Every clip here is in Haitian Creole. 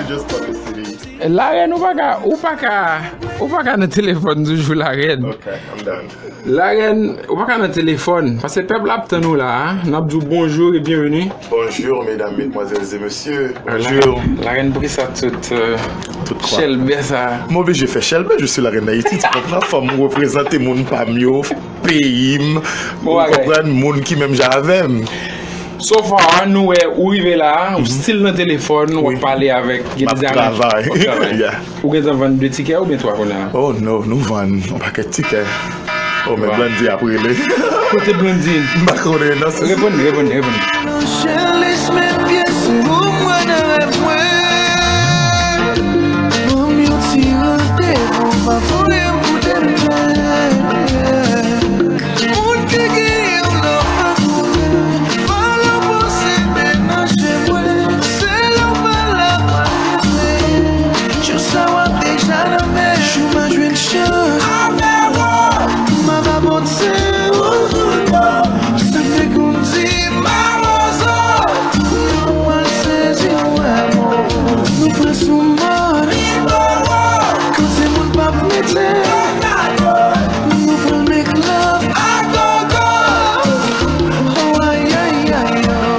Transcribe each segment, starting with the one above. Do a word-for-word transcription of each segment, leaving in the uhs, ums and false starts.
Just publicity. Larèn, ou pa ka, ou pa ka, ou pa ka nan telefòn toujou, Larèn. Okay, I'm done. Larèn, ou pa ka nan telefòn, paske pèp la ap tann ou la a. N ap di w bonjou e byenveni. Bonjour, mesdames, mesdemoiselles et messieurs. Bonjou. Larèn, poukisa tout, euh, tout kwa? Chèlbè sa? M oblije fè chèlbè, je suis la reine d'Haïti, ti konprann? Fò m reprezante moun pa m yo, peyi m, ou konprann, moun ki menm jan avè m. So far, nou wè ou rive la, ou still nan telefòn, w ap pale avèk, gen de zanmi, w ap travay. Yeah. Ou gentan vann de tikè oubyen twa kounye a? Oh no, nou vann yon pakèt tikè. Oh, men Blondie ap rele. Kote Blondie? M pa konnen non. Reponn, reponn, reponn. Chèlbè, men pye sou mwen nan rèv mwen. Ban m yon ti randevou, pa voye m pou demen. Moun ki genyen w la w pa konnen, fò l pase menanje mwen. Se lè w pa la mwen rete. Jou sa w ap deja nan men. Jou m a jwenn chans. Avè w, m a va pote w sou do. Sa k fè konn di mawozo. Nou pral sezi wè mo. Nou pral sou mòd. Kote moun p ap mete. Nou pral make love a gogo. Oh, ay, ay, ay, oh.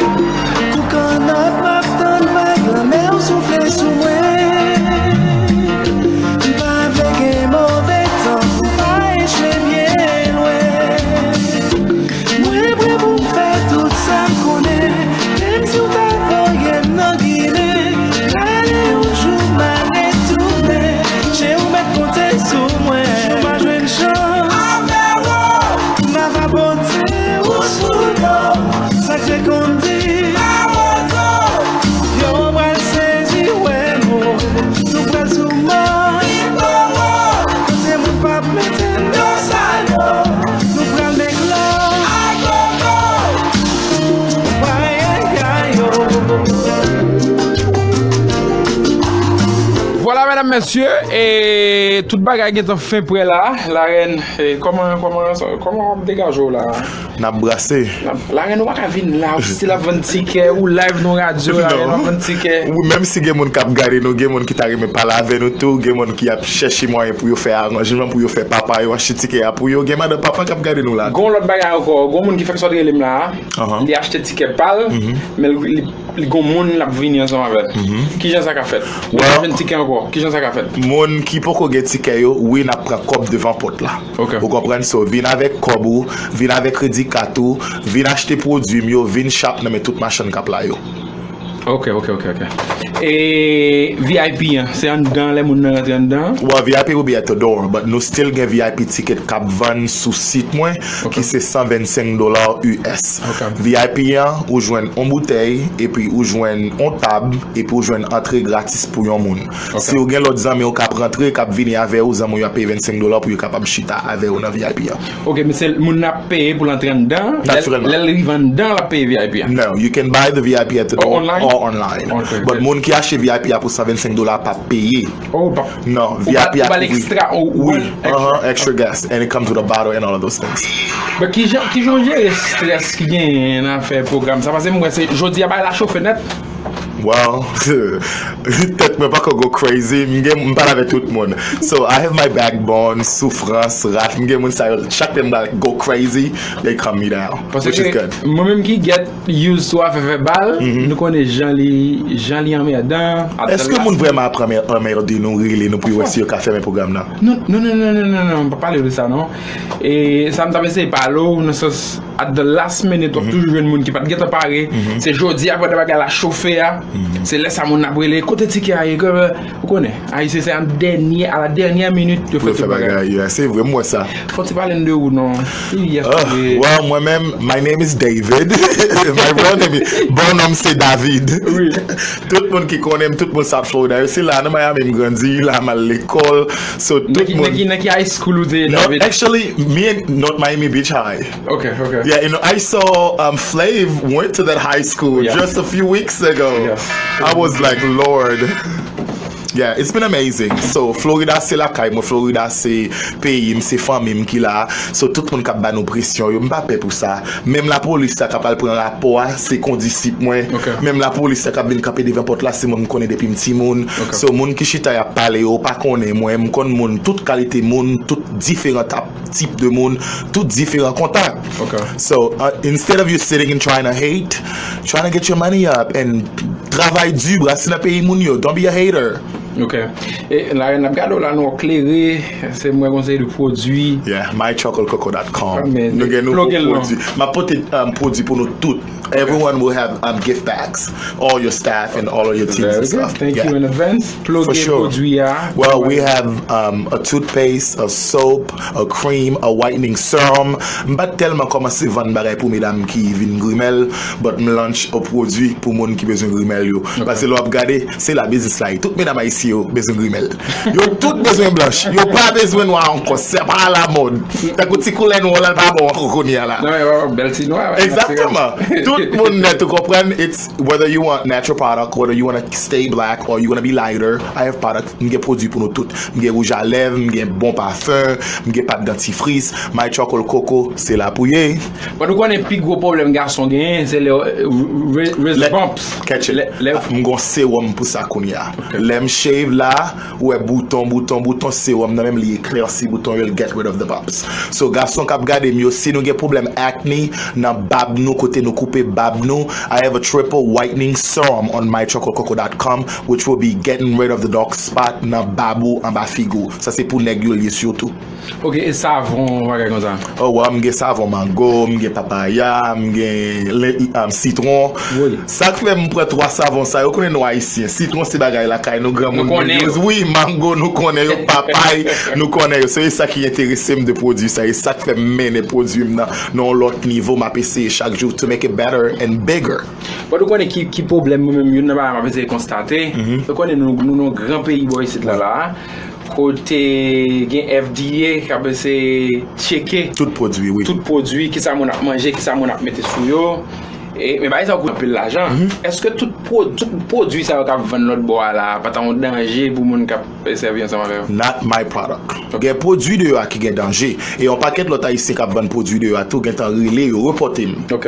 Kou kannòt m ap tann vag lanmè w soufle sou mwen. M pa vle gen move tan pou pa echwe byen lwen. Mwen prè pou m fè tout sa m konnen. Menm si w ta voye m nan Ginen, prale yon jou m a retounen. Che ou mèt konte sou mwen. Jou m a jwenn chans. Avè w, m a va pote w sou do. Sa k te konn di mawozo. Yo pral sezi wè mo. Nou pral sou mò. Kote moun p ap mete nou sa yo. Nou pral make love a gogo. Ay, ay, ay, yo. Vwala, medam, mesye, e tout bagay gentan fen prè la. Larèn, e kòman, kòman, kòman w ap degaje w la? N ap brase. N ap, Larèn, ou pa ka vin la, ou still ap vann tikè, ou live nan radyo, Larèn, w ap vann tikè. Wi, menm si gen moun k ap gade nou, gen moun ki ta renmen pale avè nou tou, gen moun ki ap chèche mwayen pou yo fè aranjman, pou yo fè papa yo achte tikè a pou yo, gen madan papa k ap gade nou la. Gon lòt bagay ankò, gon moun ki fèk sot rele m la, li achte tikè pa l, men li, li, li gon moun l ap vini ansanm avè l. Kijan sa ka fèt? Li pa jwenn tikè ankò, kijan sa ka fèt? Moun ki poko gen tikè yo, wi, n ap pran kòb devan pòt la. Ok. Ou konprann? So, vin avèk kòb ou, vin avèk kredi kat ou, vin achte pwodui m yo, vin shop nan men tout machann k ap la yo. Ok, ok, ok, ok. E V I P an, se anndan lè moun nan rantre anndan? Well, V I P will be at the door, but nou still gen V I P ticket k ap vann sou sit mwen, ki se san vennsenk dola U S. Ok. V I P an, ou jwenn on boutèy, epi ou jwenn on tab, epi ou jwenn antre gratis pou yon moun. Ok. Si ou gen lòt zanmi w k ap rantre, k ap vini avè ou, zanmi w yo ap peye vennsenk dola pou yo kapab chita avè ou nan V I P an. Ok, men se moun nan ap peye pou l antre anndan. Natirèlman. Lè l rive anndan, l ap peye V I P an. No, you can buy the V I P at the door or online. Or online? Ok, ok. But moun ki achte V I P a pou san vennsenk dola p ap peye. Oh, pa. Non, ou ba, V I P a ou ba l kouvri. Ekstra, ou, ou ba l ekstra. Wi, uh-huh, extra gas, and it comes with a bottle and all of those things. But kijan, kijan w jere strès ki genyen nan afè pwogram sa? Paske m wè se jodi a bagay la chofe nèt. Well, tèt mwen pako go crazy. M gen, m pale avèk tout moun. So, I have my backbone, soufrans, rat. M gen moun sa yo, chak lè m pral go crazy, they calm me down, which is good. Paske mwen menm ki get used to afè fè bal, nou konnen jan li, jan li anmèdan. Èske moun vrèman ap anmè-, anmède nou, rele nou pou yo wè si yo ka fèmen pwogram nan? Non, non, non, m pa pale de sa, non. E sa m t ap eseye pale w, nan sans, at the last minute, w ap toujou jwenn moun ki pa t gentan pare. Se jodi a, pandan bagay la chofe a, se lè sa moun ap rele, "Kote tikè a ye?" Ou konnen, Ayisyen se an dènye, à la dernière minute, yo fè tout bagay. Yeah, se vre, m wè sa. Fò w ti pale n de ou, non. Ki yès ou ye? Well, mwen menm, my name is David. My real name is, bon non m se David. Wi. Tout moun ki konnen m, tout moun South Florida, yo se la, nan Miami m grandi, la m al lekòl. So, tout moun. Nan ki, nan ki high school ou te ye, David? No, actually, me and North Miami Beach High. Ok, ok. Yeah, you know, I saw, um, Flav went to that high school just a few weeks ago. Yeah. I was like, "Lord." Yeah, it's been amazing. So, Florida se lakay mwen, Florida se peyi m, se fanmi m ki la. So, tout moun k ap ba nou presyon yo, m pa pè pou sa. Menm lapolis la k ap al pran rapò a, se kondisip mwen. Menm lapolis la k ap vin kanpe devan pòt la, se mwen m konnen depi m timoun. So, moun ki chita y ap pale yo, pa konnen mwen, m konn moun, tout kalite moun, tout diferan tap, tip de moun, tout diferan kontak. So, uh, instead of you sitting and trying to hate, trying to get your money up and travay di, brase nan peyi moun yo. Don't be a hater. Ok. E la, n ap gade w la, nou klere, se mwen konseye de pwodui. Yeah, my chocolate coco dot com. Nou gen nouvo pwodui. M ap pote um, pwodui pou nou tout. Everyone will have um, gift bags. All your staff and all of your teams and stuff. Thank you in advance. Ploge pwodui a. Well, we have um, a toothpaste, a soap, a cream, a whitening serum. M pa t tèlman kòmanse vann bagay pou medam ki vin grimèl, but m launch a pwodui pou moun ki bezwen grimèl yo. Paske lè w ap gade, se la biznis la ye. Tout medam ayisyen yo bezwen grimèl. Yo tout bezwen blanch. Yo pa bezwen nwa ankò. Se pa la mòd. Tankou ti koulè nwa w la, l pa bon ankò kounye a la. Non, yo bèl ti nwa. Exactement. Tout moun nèt ou konprann, it's whether you want natural product, whether you want to stay black or you want to be lighter, I have product. M gen pwodui pou nou tout. M gen wouj a lèv, m gen bon pafen, m gen pat dantifris, my charcoal coco, se la pou ye. But ou konnen pi gwo pwoblèm gason genyen, se lè razor bumps. Catch it. M gon sewòm pou sa kounye a. Lè m shave la, ou wè bouton, bouton, bouton, sewòm nan menm li eklèsi bouton yo, l get rid of the bumps. So gason k ap gade m yo, si nou gen pwoblèm acne nan bab nou, kote nou koupe bab nou, I have a triple whitening serum on my chocolate coco dot com, which will be getting rid of the dark spot nan bab ou, anba figi w. Sa se pou nèg yo l ye sitou. Ok, e savon, bagay konsa? Oh, well, m gen savon mango, m gen papaya, m gen um, sitwon. Sa k fè m pran twa savon sa yo, konnen nou ayisyen. Sitwon se bagay lakay nou, granmoun nou use. Wi, mango nou konnen yo, papay nou konnen yo. So e sa ki enterese m de pwodui sa. E sa k fè m mennen pwodui m nan yon lòt nivo. M ap eseye chak jou to make it better and bigger. But ou konnen ki, ki pwoblèm mwen menm, youn nan bagay m ap eseye konstate. Ou konnen nou, nou nan yon gran peyi bò isit la la. Kote gen F D A k ap eseye tcheke tout pwodui, wi. Tout pwodui, kisa moun ap manje, kisa moun ap mete sou yo. E, men bagay sa yo koute anpil lajan. Èske tout, pwo, tout pwodui sa yo k ap vann lòt bò a la, pa ta yon danje pou moun k ap sèvi ansanm avè yo? Not my product. Gen pwodui deyò a ki gen danje. E yon pakèt lòt ayisyen k ap vann pwodui deyò a tou gentan rele yo, repòte m. Ok.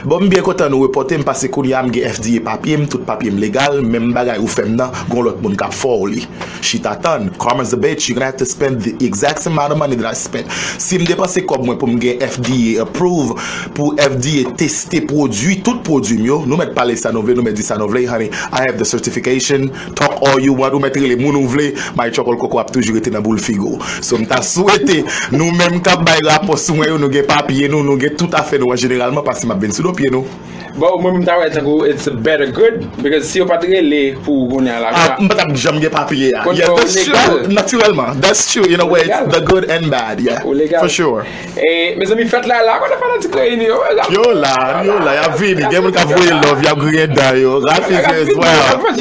Bon, m byen kontan nou repòte m paske kounye a m gen F D A papye m, tout papye m legal, menm bagay ou fè m nan, gon lòt moun k ap fè w li. Chita tann. Karma's a bitch. You're gonna have to spend the exact same amount of money that I spent. Si m depanse kòb mwen pou m gen F D A approve, pou F D A teste pwodui, tout pwodui m yo, nou mèt pale sa nou vle, nou mèt di sa nou vle, honey, I have the certification, talk all you want, ou mèt rele moun ou vle, my chocolate coco ap toujou rete nan boul figi w. So m ta swete, nou menm k ap bay rapò sou mwen yo, nou gen papye nou, nou gen tout afè nou an jeneralman, paske m ap vin sou do pye nou. Bon, mwen m ta wè tankou it's a better good, because si yo pa t rele pou ou kounye a la. Ah, m pa t ap janm gen papye a. Yeah, that's true. Naturellement, that's true. In a way, it's the good and bad. Yeah, for sure. E mezanmi, fèt la la, kote fanatik Reyini yo? Yo la, yo la, y ap vini. Gen moun k ap voye love, y ap griyen dan yo. Ralph is here as well. Ralph, Ralph,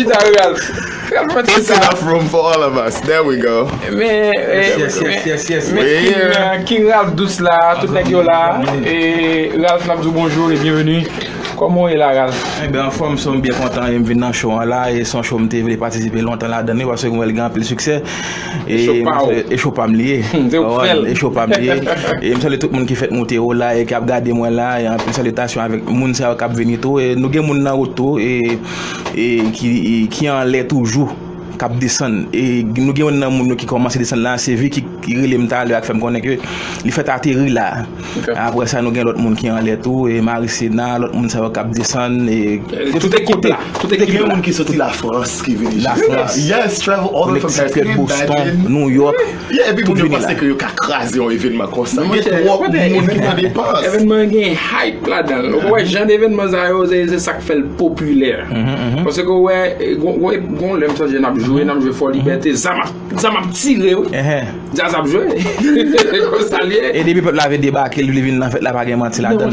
Ralph, Ralph. It's enough room for all of us. There we go. Men, men King, King Ralph Dous la, tout nèg yo la. E Ralph, n ap di w bonjou e byenveni. Kòman w ye la, Ralph? Enben, anfòm, so m byen kontan e m vin nan show an la. E se yon show m te vle patisipe lontan ladan li, paske m wè l gen anpil siksè. E cho pa w. E cho pa m li ye. E cho pa m li ye. E m salye tout moun ki fèk moute yo la e k ap gade mwen la. E anpil salyitasyon avèk moun sa yo k ap vini tou. E nou gen moun nan wout tou e, e ki, e ki anlè toujou, k ap desann. E nou gen youn nan moun yo ki kòmanse desann la, se Vicky ki rele m talè a, k fè m konnen ke li fèk ateri la. Apre sa, nou gen lòt moun ki anlè tou, e Marisena, lòt moun sa yo k ap desann. E tout ekip la. Tout ekip la. Gen moun ki soti Lafrans ki vini. Lafrans. Yes, travel all the way from Mexico, Boston, New York. Yeah, epi moun yo panse ke yo ka kraze yon evènman konsa. Gen twòp moun ki nan depans. Evènman gen hype ladan l. Ou wè jan evènman sa yo, se, se sa k fè l popilè. Paske ou wè, gon, gon, gon lè m sonje n ap jwe, n ap jwe Fò Libète, zam ap, zam ap tire, wi. Djaz ap jwe. Konsa l ye. E depi pèp la vle debake, li vle vin nan fèt la, pa gen manti ladan l.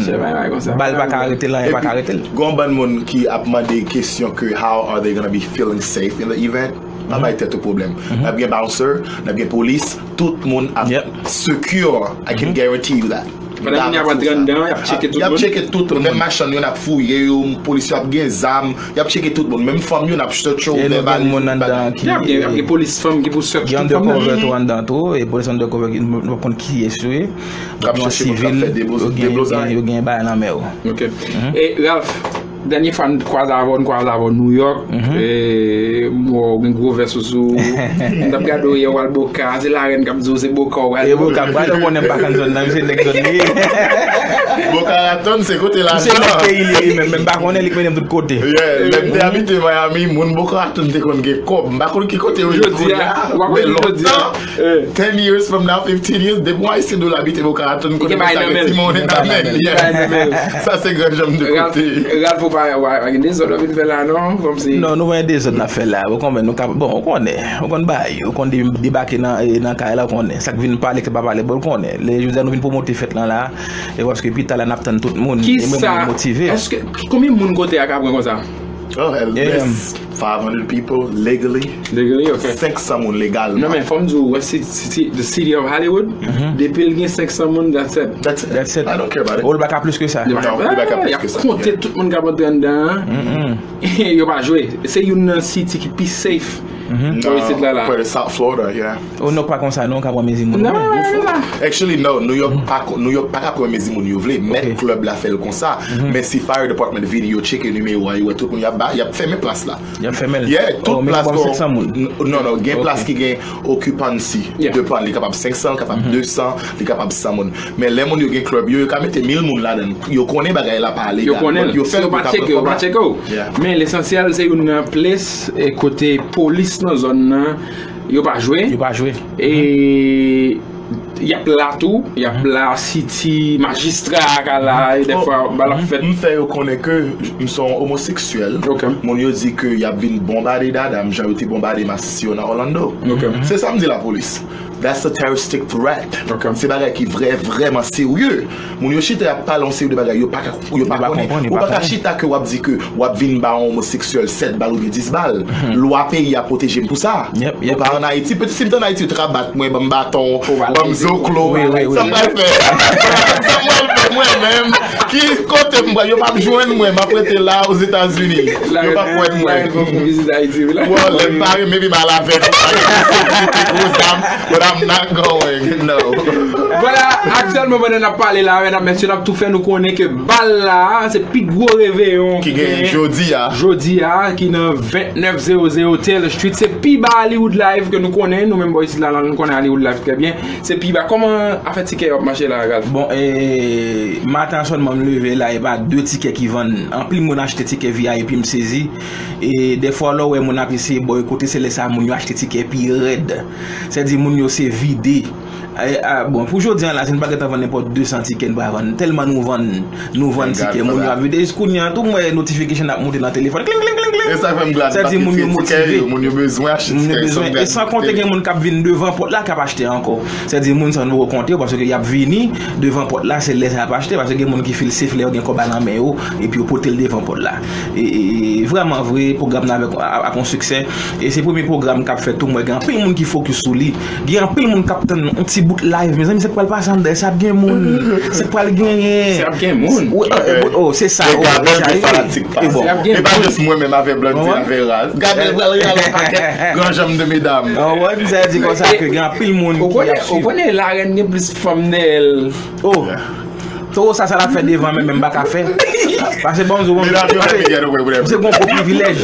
Bal pa ka arete l, anyen pa ka arete l. Gon bann moun ki ap mande kesyon ke how are they gonna be feeling safe in the event? Pa bay tèt ou pwoblèm. N ap gen bouncer, n ap gen polis, tout moun ap secure. I can guarantee you that. Pandan moun yo ap rantre anndan, y ap tcheke tout moun. Y ap tcheke tout moun. Menm machann yo, n ap fouye yo, polis yo ap gen zam, y ap tcheke tout moun. Menm fanm yo, n ap search yo, ouvè valiz, tout bagay. Y ap gen, y ap gen polis fanm ki pou search tout fanm nan. Gen undercover tou anndan tou, e polis undercover ki nou pa konn kiyès yo ye. K ap chache moun k ap fè deblozay. Yo gen bagay nan men yo. Ok. E Ralph, dènye fwa n kwaze avè w, n kwaze avè w New York. E m wè w gen gwo vès ou sou. M t ap gade w yè w al Boca, se larèn k ap di w se Boca w al. E Boca, m pa t konnen m pa konn zòn nan, misye nèg zòn li ye. Boca Raton, se kote lajan. Misye nèg peyi li ye li menm, men m pa konnen li k mennen m tout kote. Yeah, lè m te abite Miami, moun Boca Raton te konn gen kòb. M pa konn ki kote yo ye kounye a, men lontan, ten years from now, fifteen years, depi w Ayisyen dwe abite Boca Raton, konnen sa gen ti monnen nan men l. Yeah. Sa se gran janm de kote. Ralph, ou pa, ou pa, pa gen dezòd w ap vin fè la non, kòmsi. Non, nou pa gen dezòd n ap fè la. Ou konprann, nou ka, bon, ou konnen, ou konn bay, ou konn de-, debake nan, eh, nan kay la, ou konnen. Sa k vin pale, k pa pale, bon, ou konnen. Lè jodi a nou vin pwomote fèt lan la, e paske pita la n ap tann tout moun, e mwen, mwen motive. Èske, konbyen moun kote a ka pran konsa? Oh, at least five hundred people legally. Legally, ok. Senk san moun legalman. Non, men fò m di w, West City, City, the city of Hollywood, depi l gen senk san moun, that's it. That's it. That's it. I don't care about it. Ou l pa ka plis ke sa. Non, ou pa ka plis ke sa. Y ap konte tout moun k ap antre anndan an. Yo pa jwe. Se youn nan city ki pi safe. Nan isit la, la. Près de South Florida, yeah. Oh, non, pa konsa, non, ka pran mezi moun. Non, non, non, non. Actually, no, New York pa ko-, New York pa ka pran mezi moun yo vle. Mèt club la fè l konsa. Men si fire department vini, yo tcheke nimewo a, yo wè tout moun y ap ba, y ap fèmen plas la. Y ap fèmen l. Yeah, tout plas gen senk san moun. N-, non, non, gen plas ki gen occupancy. Yeah. Depan, li kapab senk san, li kapab de san, li kapab san moun. Men lè moun yo gen club yo, yo ka mete mil moun ladan. Yo konnen bagay la pa legal. Yo konnen. Yo fè l pou yo ka pran kòb la. Yo pa tcheke w. Yeah. Men lesansyèl, se youn nan plas, e, kote polis nan zòn nan, yo pa jwe. Yo pa jwe. E y ap la tou, y ap la city, majistra a ka la, e dèfwa, bal ap fèt. M fè yo konnen ke m se yon omoseksyèl. Ok. Moun yo di ke y ap vin bonbade dada m, jan yo te bonbade masisi yo nan Orlando. Ok. Se sa m di lapolis. That's a terroristic threat. Ok. Se bagay ki vrè, vrèman serye. Moun yo chita, y ap pale yon seri de bagay, yo pa ka, yo pa konnen. Ou pa ka chita ke w ap di ke w ap vin ba yon omoseksyèl sèt bal oubyen dis bal. Lwa peyi a pwoteje m pou sa. Yep, yep. Nou pa ann Ayiti. Peti, si m t ann Ayiti, yo t ka bat mwen, ban m baton, ban m zoklo. Sa m pral fè? Sa m pral fè mwen menm? Ki kote m pral? Yo p ap jwenn mwen. M ap rete la Ozetazini. Yo p ap wè mwen. Bon, lè m pa renmen, pi m al avèk ou. Pa gen sekirite, gwo zam, but I'm not going. No. Vwala, aktyèlman, pandan n ap pale la, medam, mesye, n ap tou fè nou konnen ke bal la, se pi gwo reveyon ki genyen jodi a. Jodi a, ki nan vennèf zewo zewo Taylor Street. Se pi ba Hollywood Live ke nou konnen. Nou menm bò isit la, la, nou konnen Hollywood Live trè byen. Se pi ba. Kòman afè tikè yo ap mache la, Ralph? Bon, e, maten an sèlman m leve la, e pa de tikè ki vann. Anpil moun achte tikè V I P, m sezi. E dèfwa, lè w wè moun ap eseye bòykote, se lè sa moun yo achte tikè pi rèd. Sèdi moun yo se vide. E, a, bon, pou jodi an la, si n pa gentan vann nenpòt de san tikè, n pa vann. Tèlman nou vann, nou vann tikè, moun yo ap vide. Jis kounye an tou, m wè notification ap monte nan telefòn. Kling, kling, kling, kling. E sa k fè m glad m pa retire tikè yo. Moun yo bezwen achte tikè yo. E san konte gen moun k ap vin devan pòt la k ap achte ankò. Sèdi moun sa nou poko konte yo, paske y ap vini devan pòt la, se lè sa y ap achte, paske gen moun ki feel safe lè yo gen kòb la nan men yo, epi yo pote l devan pòt la. E, e, e vrèman vre, pwogram nan avèk, a, ap yon siksè. E se premye pwogram k ap fèt tou, m wè gen anpil moun ki focus sou li. Gen anpil moun k ap tann yon ti bout live. Mezanmi, sa k pral pase anndan, sa ap gen moun. Sa k pral genyen. Sa ap gen moun. Wi, oh, se sa, oh, sa, wi. E bon. E pa jis mwen menm avè Blondie, avè Ralph. Gade l pral rale yon pakèt gran janm de medam. Ou wè, sa di konsa ke gen anpil moun ki ap swiv. Ou konnen, ou konnen larèn gen plis fanm dèyè l. Oh. Towo sa, sa l ap fè devan, men, men m pa ka fè. Pase bon, m di w, bon, pase, misye gon gwo privilèj.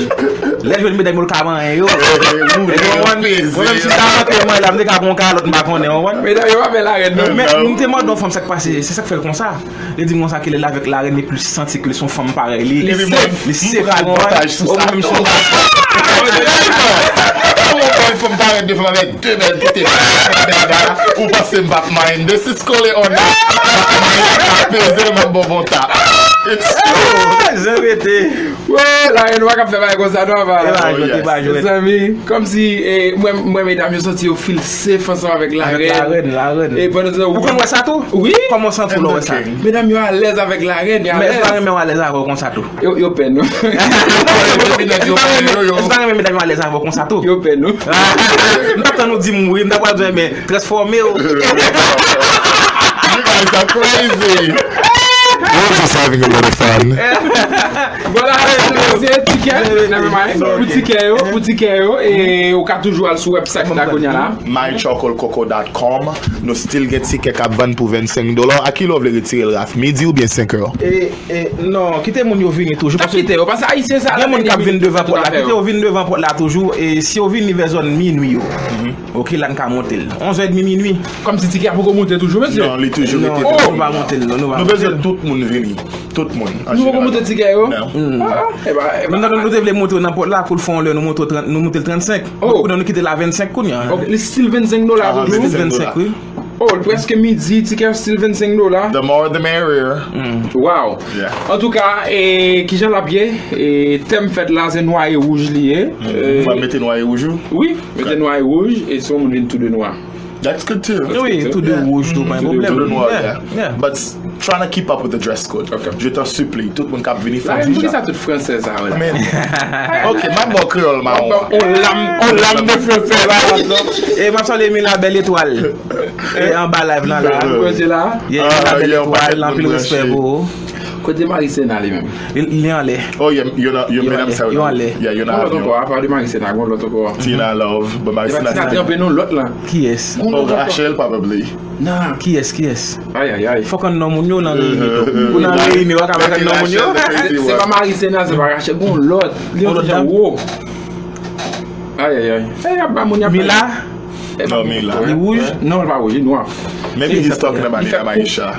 Lè l jwenn medam yo, l ka manyen yo. Mwen menm, si ta mante mwen la, m te ka pran yon kalòt, m pa konnen, w konprann? Medam yo pa fè larèn, non. Men, m te mande yon fanm sa k pase, se sa k fè l konsa. Li di m konsa ke lè l avèk larèn, li plis santi ke l se yon fanm parèy li. Li sef. Li sef, w konprann? Ou menm si w pa. Ou bay fanm parèt devan avèk de bèl tete, bèl dada, ou panse m p ap mind? This is Corleone. M ap mind, m ap peze, m ap bon bon tap. It's true. Ah, jan rete. Wè, larèn pa ka fè bagay konsa, non, papa. E pa jwèt, e pa jwèt. Mezanmi, kòmsi, eh, mwen, mwen, medam yo santi yo feel safe ansanm avèk larèn. Avèk larèn, larèn. E pandan se tan, ou konn wè sa tou? Wi. Kòman w santi w lè w wè sa? Medam yo alèz avèk larèn, yo alèz. Men èske larèn menm alèz avè w konsa tou? Yo, yo pè nou. Èske larèn menm medam yo alèz avè w konsa tou? Yo pè nou. M t ap tann ou di m wi, m t ap pral di w, men transfòme w. guys are crazy. We're just having a little fun. Bon, la, se tikè. Never mind. Pou tikè yo, pou tikè yo, e ou ka toujou al sou website la kounye a la. My charcoal coco dot com. Nou still gen tikè k ap vann pou vennsenk dola. A ki lè w vle retire l, Raf? Midi oubyen senkè? E, e, non, kite moun yo vini toujou. N ap kite yo, paske Ayisyen sa gen moun k ap vin devan pòt la. Kite yo vin devan pòt la toujou. E si yo vini vè zòn minui yo, oke, la n ka monte l. Onz è edmi, minui. Kòmsi tikè a poko monte toujou, mesye? Non, li toujou rete. Non, nou pa monte l, non, nou pa monte l. Nou bezwen tout moun vini. Tout moun, an jeneral. Nou poko monte tikè yo? Non. Ah, ah, e ba, e ba. Nou, nou te vle monte nan pòt la, kou l fè yon lè, nou monte l trant, nou monte l trannsenk. Oh. Kounye a nou kite l a vennsenk kounye a. Ok, li still vennsenk dola toujou? Still vennsenk, wi. Oh, l prèske midi, tikè yo still vennsenk dola. The more the merrier. Wow. Yeah. Antouka, e, kijan l ap ye? E, tèm fèt la, se nwa e wouj li ye. E, w ap mete nwa e wouj ou? Wi, mete nwa e wouj, e si yon moun vin tou de nwa. That's good too. Wi, tou de wouj tou, pa gen pwoblèm. Tou de nwa, yeah. But trying to keep up with the dress code. Ok. Je t'en supplie, tout moun k ap vini fè ti jan. Poukisa tout fransè sa, wè? I mean, ok, m ap ba w kreyòl mawon. On lam, on lam de fransè la. E m ap salye Mila Bèl Etwal. E anba live lan la. Ou wè se la? Yeah, Mila Bèl Etwal, anpil respè pou ou. Kote Marisena li menm? Li, li anlè. Oh, yeah, yo nan, yo medam sa yo anlè. Yeah, yo nan avyon. Gon lòt ankò, apa de Marisena, gon lòt ankò. Tina Love, but Marisena. Tina tranpe nou lòt la. Kiyès? Oh, Rachel, probably. Nan. Kiyès, kiyès? Ay, ay, ay. Fòk ann non moun yo nan reyini tou. Pou nan reyini, w ap ka fèk ann non moun yo. Se pa Marisena, se pa Rachel, gon lòt. Li yon ti jan wo. Ay, ay, ay. E, y ap ba moun, y ap Mila? Non, Mila. Li wouj? Non, li pa wouj, li nwa. Maybe he's talking about Nina Maisha.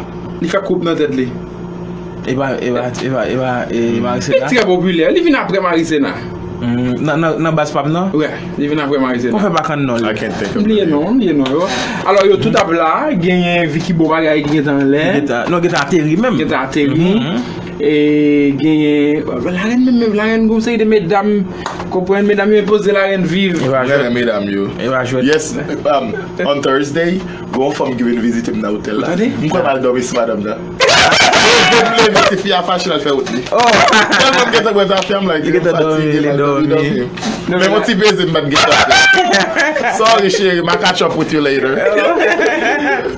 Li fè koup nan tèt li. E pa, e pa, e pa, e pa, e Marisena? Li trè popilè. Li vin apre Marisena. Nan, nan, nan baz pa m nan? Wi, li vin apre Marisena. Pou fè pa kann non li. I can't think of it. M bliye non, m bliye non yo. Alò, yo tout ap la, genyen Vicky Bon Bagay ki gentan anlè. Gentan, non, gentan ateri menm. Gentan ateri. E genyen larèn menm, menm larèn, gon seri de medam, konprann, medam yo enpoze larèn viv. M renmen medam yo. Yes, um, on Thursday, gon fanm ki vin vizite m nan otèl la. M kwè m al dòmi sou madanm nan. Leve, leve, ti fi a fache, l al fè wout li. Tèlman m gentan bwè zafè m, like, m fatige, m al dòmi, dòmi. Men yon ti beze m pa t gentan fè. Sorry, cheri, m a catch up with you later.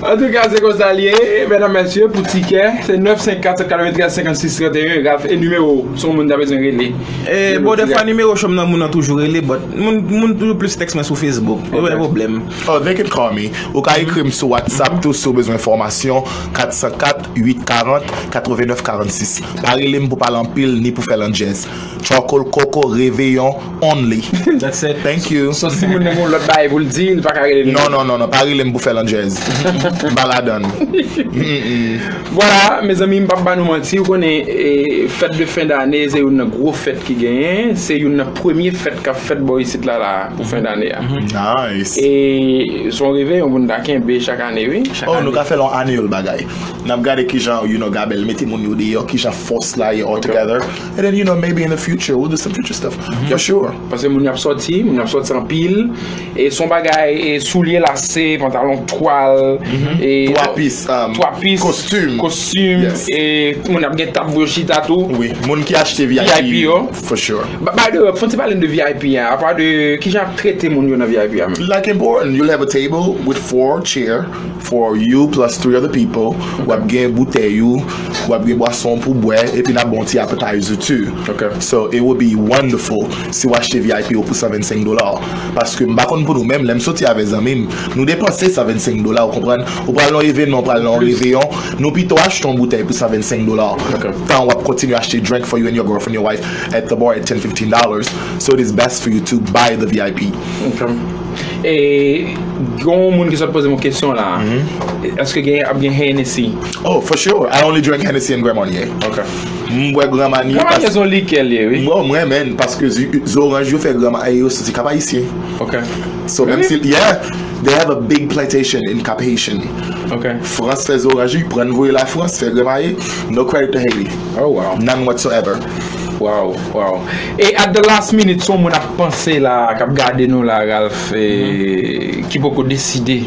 Antouka, se konsa l ye, medam, mesye, pou tikè, se nèf senk kat sèt katreventrèz senkannsis tranteyen, Ralph, e nimewo, se yon moun ta bezwen rele. E, bon, dèfwa nimewo cho m nan moun nan toujou rele, but moun, moun toujou plis tèks mwen sou Facebook. Yo pa gen pwoblèm. Oh, they can call me. Ou ka ekri m sou WhatsApp tou si w bezwen enfòmasyon, kat san kat, uit karant, katrevennnèf karannsis. Pa rele m pou pale anpil, ni pou fè landjèz. Charcoal Coco Réveillon only. That's it. Thank you. So, si moun nan gen yon lòt bagay pou l di, li pa ka rele nou. Non, non, non, non, pa rele m pou fè landjèz. M pa ladann. Vwala, mezanmi, m p ap ba nou manti, ou konnen, e, fèt de fen dane, se youn nan gwo fèt ki genyen, se youn nan premye fèt k ap fèt bò isit la, la, pou fen dane a. Nice. E se yon reveyon pou n ta kenbe chak ane, wi. Oh, nou ka fè l yon annual bagay. N ap gade kijan, you know, Gabel mete moun yo deyò, kijan fòs la ye all together. And then, you know, maybe in the future, we'll do some future stuff. For sure. Paske moun y ap sòti, moun y ap sòti anpil. E se yon bagay, e soulye lase, pantalon twal, e twa pis, um, twa pis, kostim, kostim, e moun ap gen tab pou yo chita tou. Wi, moun ki achte V I P, V I P yo. For sure. Ba-, by the way, fò n ti pale n de V I P a. Apa de kijan y ap trete moun yo nan V I P a menm? Like important, you'll have a table with four chair for you plus three other people. W ap gen boutèy ou, w ap gen bwason pou bwè, epi n ap ba w ti appetizer too. Ok. So, it would be wonderful si w achte V I P ou pou san vennsenk dola. Paske m pa konn pou nou, menm lè m soti avè zanmi m, nou depanse san vennsenk dola, ou konprann? Ou pral nan yon evènman, ou pral nan yon reveyon, nou pito achte yon boutèy pou san vennsenk dola. Ok. Tan w ap kontinye achte drink for you and your girlfriend, your wife, at the bar at ten, fifteen dollars. So it is best for you to buy the V I P. Ok. E, gen yon moun ki sot poze m yon kesyon la. Èske gen, ap gen Hennessy? Oh, for sure. I only drink Hennessy and Grand Marnier. Ok. M bwè Grand Marnier. Grand Marnier se yon likè l ye, wi. Mwen, mwen, menm, paske zoranj yo fè Grand Marnier yo soti Cap Haïtien. Ok. So, menm si, yeah, they have a big plantation in Cap Haïtien. Ok. Frans fè zoranj, li pran voye la Frans, fè Grand Marnier. No credit to Haiti. Oh, wow. None whatsoever. Wow, wow. E at the last minute, si yon moun ap panse la, k ap gade nou la, Ralph, e, ki poko deside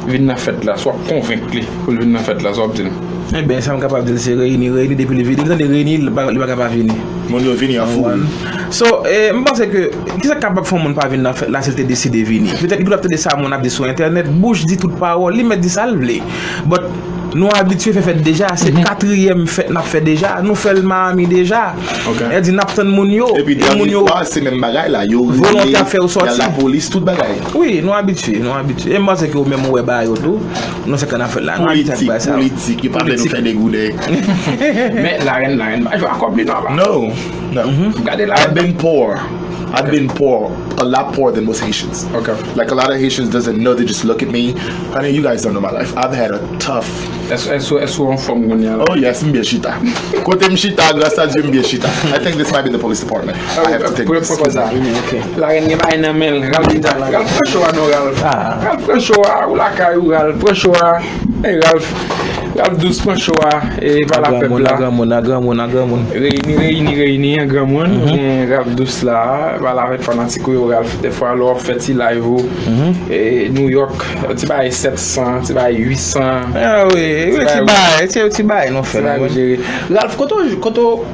vin nan fèt la, si w ap konvenk li pou l vin nan fèt la, sa w ap di l? Eben, sa m kapab di l, se reyini, reyini, depi li vini, li tande reyini, li pa, li pa ka pa vini. Moun yo vini an foul. So, e, m panse ke, kisa k kapab fè yon moun pa vin nan fèt la si l te deside vini? Petèt li pral tande sa moun ap di sou entènèt, bouch di tout pawòl, li mèt di sa l vle. But, Nou abitye fè fèt deja, se katriyèm fèt n ap fè deja. Nou fè l Miami deja. Sa di n ap tann moun yo. Epi dènye fwa, se menm bagay la. Yo rele, y al lapolis, tout bagay. Wi, nou abitye, nou abitye. E m panse ke ou menm ou wè bagay yo tou. Nou se kanafèl la. Nou abitye ak bagay sa yo. Politik, politik, yo pa vle nou fè degouden. Men larèn, larèn pa jwe ak kòb li non la. No, no. Gade la. I've been poor. I've been poor, a lot poorer than most Haitians. Okay. Like a lot of Haitians doesn't know, they just look at me. Honey, you guys don't know my life. I've had a tough. Èske, èske, èske w anfòm kounye a la? Oh yes, m byen chita. Kote m chita, grâce à Dieu, m byen chita. I think this might be the police department. I have to take this. Larèn gen bagay nan men l. Ralph chita la. Ralph pran cho a non, Ralph. Ralph pran cho a, ou lakay ou, Ralph pran cho a. Ey, Ralph, Ralph dous pran cho a, e pa la pèp la. Agranmoun, agranmoun, agranmoun. Reyini, reyini, reyini, an granmoun. Ou gen Ralph dous la, pale avèk fanatik ou yo, Ralph. Dèfwa, lè w ap fè ti live ou, e, New York, ti bagay sèt san, ti bagay uit san. Ah wi, wi, ti bagay, ti, ti bagay nou fè la. Ralph, kote w, kote w,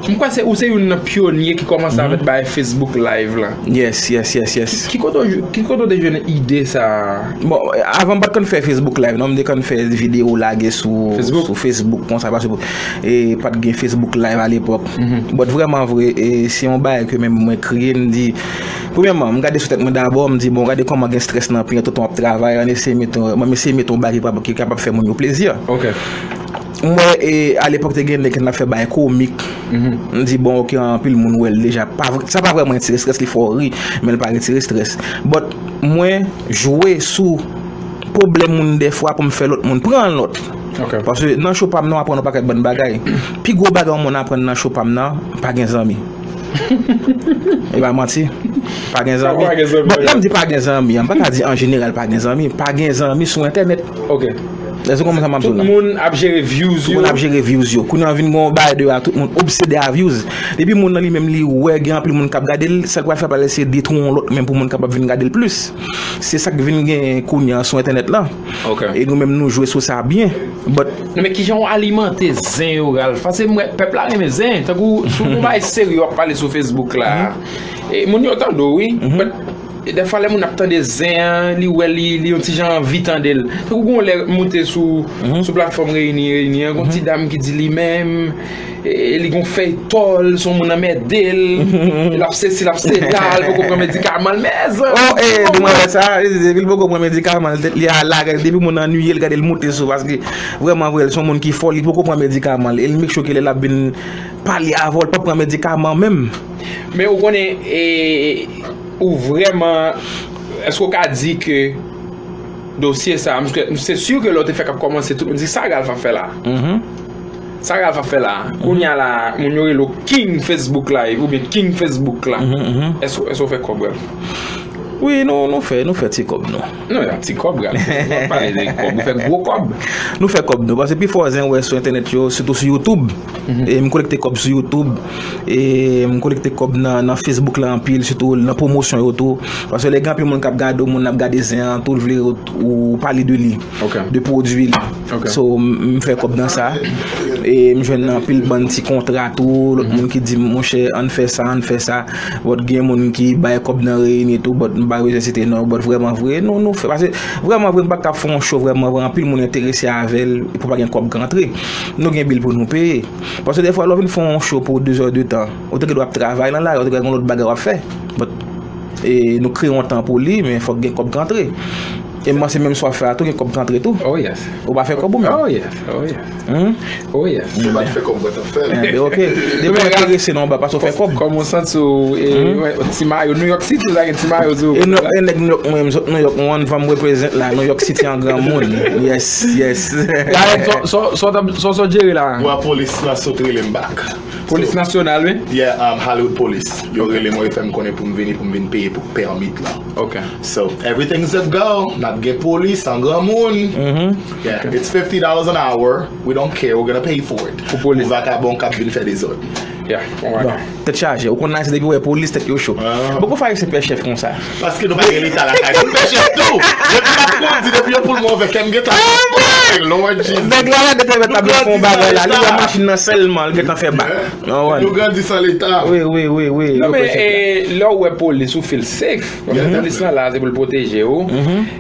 m kwè se, ou se youn nan pyonye ki kòmanse avèk bagay Facebook Live la. Yes, yes, yes, yes. Ki, ki kote w, ki kote w te jwenn ide sa a? Bon, avan m pa t konn fè Facebook Live, non, m te konn fè videyo lage sou, sou Facebook, konsa, paske, e, pa t gen Facebook Live alepòk. But vrèman vre, e, se yon bagay ke menm mwen kreye, m di, premyèman, m gade sou tèt mwen dabò, m di, bon, gade kòman gen strès nan pi, tonton ap travay, ann eseye mete, mwen eseye mete yon bagay ki kapab, ki kapab fè moun yo plezi. Mwen, e, alepòk te gen nèg ki t ap fè bagay komik. M di, bon, oke, anpil moun wè l deja. Pa vre, sa pa vrèman retire strès, li fè w ri, men l pa retire strès. But mwen jwe sou pwoblèm moun dèfwa pou m fè lòt moun pran lòt. Paske nan cho pa m nan, w aprann yon pakèt bann bagay. Pi gwo bagay yon moun aprann nan cho pa m nan, pa gen zanmi. E pa manti. Pa gen zanmi. Bon, lè m di pa gen zanmi, m pa ka di an jeneral pa gen zanmi. Pa gen zanmi sou entènèt. Èske w konprann sa m ap di w la? Tout moun ap jere views yo. Tout moun ap jere views yo. Kounye a vin gen yon bagay deyò a, tout moun obsede a views. Depi moun nan li menm li wè gen anpil moun k ap gade l, sa l pral fè, pral eseye detwi yon lòt menm pou moun kapab vin gade l plis. Se sa k vin gen kounye a sou entènèt la. E nou menm nou jwe sou sa byen. But non, men kijan w alimante zen yo, Ralph? Paske m wè pèp la renmen zen. Tankou si w gon bagay serye w ap pale sou Facebook la, e moun yo tande w, wi. But e dèfwa lè moun ap tande zen an, li wè li, li yon ti jan anvi tande l. Tankou gon lè moute sou, sou platfòm Reyini, Reyini an, gon ti dam ki di li menm, e, li gon fèy tò l, se yon moun anmède l, l ap sesi, l ap sela, l poko pran medikaman l, mezanmi. Oh, e, demoiselle sa, depi l poko pran medikaman l, tèt li a lage, depi moun annuiye l, gade l moute sou, paske vrèman vre, l se yon moun ki fò, li poko pran medikaman l, e l make sure ke lè l ap vin pale avè w, l p ap pran medikaman menm. Men ou konnen, e, ou vrèman, èske w ka di ke dosye sa, m, se si ke lè w te fèk ap kòmanse, tout moun di, "Sa Ralph ap fè la?" Sa Ralph ap fè la? Kounye a la, moun yo rele w King Facebook Live oubyen King Facebook la. Èske, èske w fè kòb, Ralph? Wi, nou, nou fè, nou fè ti kòb, nou. Non, yon ti kòb, Ralph. W ap pale de kòb, ou fè gwo kòb. Nou fè kòb, nou, paske pifò zen w wè sou entènèt yo, sitou sou YouTube. E m kolekte kòb sou YouTube. E m kolekte kòb nan, nan Facebook la anpil, sitou nan pwomosyon yo tou. Paske lè gen anpil moun k ap gade w, moun ap gade zen an tou, l vle ou, ou pale de li, de pwodui li. So, m, m fè kòb nan sa. E m jwenn anpil bann ti kontra tou. Lòt moun ki di m, "Monchè, ann fè sa, ann fè sa." But gen moun ki bay kòb nan Reyini tou, but m pa bezwen site non, but vrèman vre, nou, nou fè, paske vrèman vre, m pa ka fè yon show vrèman vre, anpil moun enterese avè l, epi pa gen kòb k antre. Nou gen bil pou nou peye. Paske dèfwa, lè w vin fè yon show pou de zè de tan, ou te gen dwa ap travay nan lari, ou te gen dwa gen lòt bagay w ap fè. But, e, nou kreye yon tan pou li, men fòk gen kòb k antre. E m panse menm sa w ap fè a tou, gen kòb k antre tou. Oh yes. Ou pa fè kòb ou menm? Oh yes, oh yes. Hmm? Oh yes. Se pa t fè kòb mwen t ap fè l. Enben, oke. Depi w enterese nan yon bagay, paske w fè kòb. Kòm ou santi w, e, wè, ti mayo, New York City, la gen ti mayo sou ou. E nèg New York mwen, m sot New York, mwen, fò m reprezent la, New York City an granmoun. Yes, yes. Sa w, sa w, sa w t ap, sa w, sa w jere la? Bwa polis la sot rele m back. Polis nasyonal, wi. Yeah, um, Hollywood Police. Yo rele mwen, yo fè m konnen pou m vini, pou m vin peye pou pèmit la. Ok. So, everything's a go. N ap gen polis an granmoun. Yeah, it's fifty dollars an hour. We don't care. We're gonna pay for it. Pou polis. Pou vakabon k ap vin fè dezòd. Yeah, bon, tèt chaje. Ou konn Ayisyen depi wè polis, tèt yo cho. Poko fè Ayisyen pè chèf konsa. Paske nou pa gen leta lakay nou. Pè chèf tou. Depi m ap kondi, depi yon poul move, kè m gentan. Lord Jesus. Nèg la la gentan mèt ap fè yon bagay la. Li wè machin nan sèlman, li gentan fè bak. Nou grandi san leta. Wi, wi, wi, wi. Non, men, e, lè w wè polis, ou feel safe. Paske polis lan la, se pou l pwoteje w.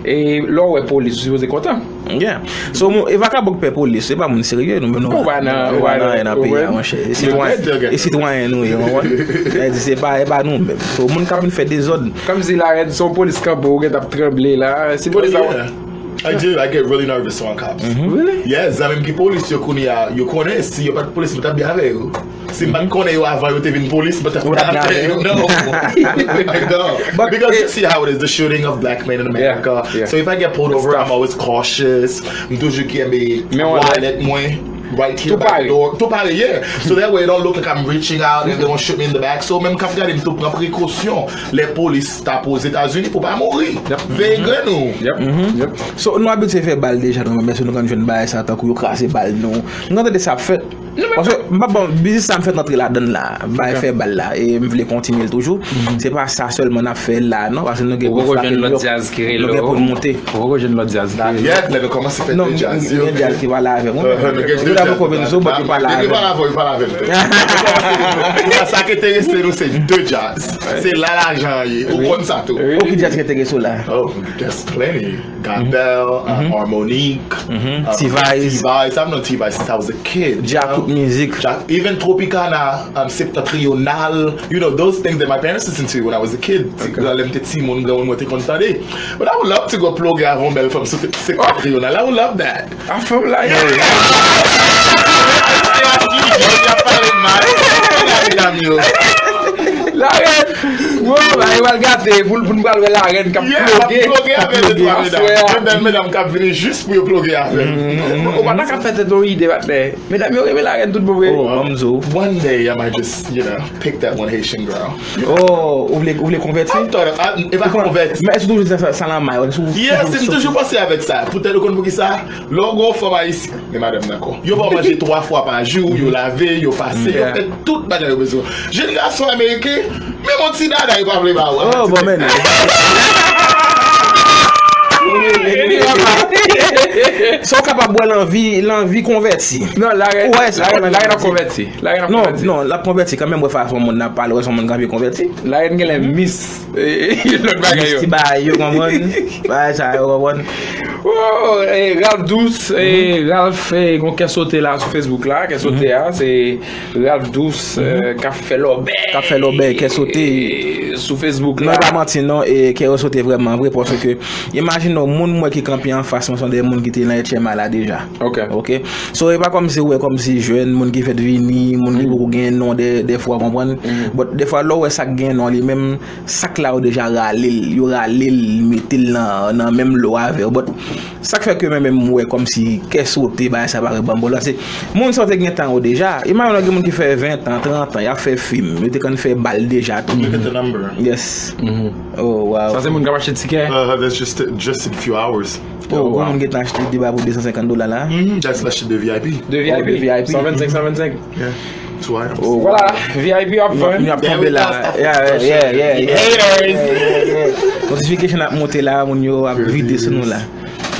E lè w wè polis, ou sipoze kontan. Yeah. So, moun, e vakabon k pè polis, se pa moun serye, nou, nou, nou pa nan anyen nan peyi a, monchè. E sitwayen, e sitwayen nou ye, w konprann? Sa vle di, se pa, e pa nou menm. So, moun k ap vin fè dezòd. Kòmsi la, se yon polis kanpe, ou gentan ap tranble la. Si polis la, I do. I get really nervous around cops. Really? Yeah, zanmi m ki polis yo kounye a, yo konnen si yo pa t polis, mwen t ap byen avè yo. Si m pa t konnen yo avan yo te vin polis, mwen t ap byen avè yo. No. No. Because you see how it is, the shooting of black men in America. So if I get pulled over, I'm always cautious. M toujou kenbe wallet mwen right here by the door. Tou pare, yeah. So that way it don't look like I'm reaching out and they won't shoot me in the back. So menm k ap gade m tou pran prekosyon lè polis t ap Ozetazini pou pa mouri. Veye grenn ou. So, nou abitye fè bal deja, nou menm, èske nou konn jwenn bagay sa tankou yo kraze bal nou? Nou konn tande sa ap fèt. Paske m pa bon, biznis sa m fèt antre ladan l la, bay fè bal la, e m vle kontinye l toujou. Se pa sa sèlman n ap fè la, non, paske nou gen pou frape, nou gen pou n monte. Ou poko jwenn lòt djaz ki rele w? Not yet, lè nou kòmanse fè de djaz yo. Non, gen djaz ki pale avè m. Wi, men nou gen de djaz. Poko vin sou, but yo pale avè m. Yo pale avè m, yo pale avè m. Sa ki enterese nou, se de djaz. Se la lajan an ye. Ou konn sa tou. Oh, ki djaz ki enterese w la? Oh, there's plenty. Gabel, uh, Harmonique, uh, T-Vice. T-Vice. I've known T-Vice since I was a kid. Djakout mizik. Even Tropicana, um, Septentrional. You know, those things that my parents listened to when I was a kid. Lè m te timoun, granmoun mwen te konn tande. But I would love to go ploge avè yon bèl fanm sou Septentrional. I would love that. A fanm la, yo. Larèn. Wow, bagay pral gate pou, pou n pral wè larèn k ap ploge. K ap ploge avè de twa medam. Gen bèl medam k ap vini jis pou yo ploge avè m. Ou pa ta ka fè tèt ou ide, patnè. Medam yo renmen larèn tout bon vre. Oh, ban m di w. One day I might just, you know, pick that one Haitian girl. Oh, ou vle, ou vle konvèti? E pa konvèti. Men èske ou toujou di sa, sa nan may ou? Yeah, si m toujou panse avèk sa. Poutèt ou konn poukisa? Lè w gen yon fanm ayisyen, men madanm nan kò. Yo ba w manje twa fwa pa jou, yo lave, yo pase, yo fè tout bagay yo bezwen. Jèn gason ameriken, menm yon ti dada yo pa vle ba w. Oh, bon, men. So w kapab wè lanvi, lanvi konvèti. Non, larèn, larèn ap konvèti. Larèn ap konvèti. Non, non, l ap konvèti kanmenm, wè fason moun nan ap pale, wè se yon moun k ap konvèti. Larèn genlè mis. E, e, lòt bagay yo. Ti bagay yo, konprann? Bagay sa yo, konprann? Oh, e, Ralph Douce, e, Ralph, e, gon kè sote la sou Facebook la, kè sote a, se Ralph Douce, e, k ap fè lòbèy. K ap fè lòbèy, kè sote. E, sou Facebook la. Non, e pa manti, non, e, kè yo sote vrèman vre, paske, imajine w, moun mwen ki kanpe anfas mwen, se de moun ki te nan H M I la deja. Ok. Ok? So, e pa kòmsi, ou wè, kòmsi jèn, moun ki fèk vini, moun ki poko gen non de, de fwa, konprann? But, de fwa, lè w wè sa k gen non li menm, sa k la yo deja rale l, yo rale l, mete l nan, nan menm lo avè w. But sa k fè ke mwen menm m wè kòmsi kè sote bagay sa parèt ban m, bon, la se moun sa yo te gen tan yo deja. Imajine w gen moun ki fè ven tan, trant an, y ap fè fim, yo te konn fè bal deja tou. Look at the number. Yes. Oh, wow. Sa se moun k ap achte tikè? Uh, that's just, just in a few hours. Oh, gon moun gentan achte de ba pou de san senkant dola la. Mm-hmm. That's achte de V I P. De V I P. Oh, de V I P. San vennsenk, san vennsenk. Yeah. Two items. Oh, vwala, V I P ap vann. Moun ap tonbe la. Yeah, yeah, yeah, yeah. Haters. Notification ap monte la, moun yo ap vide sou nou la.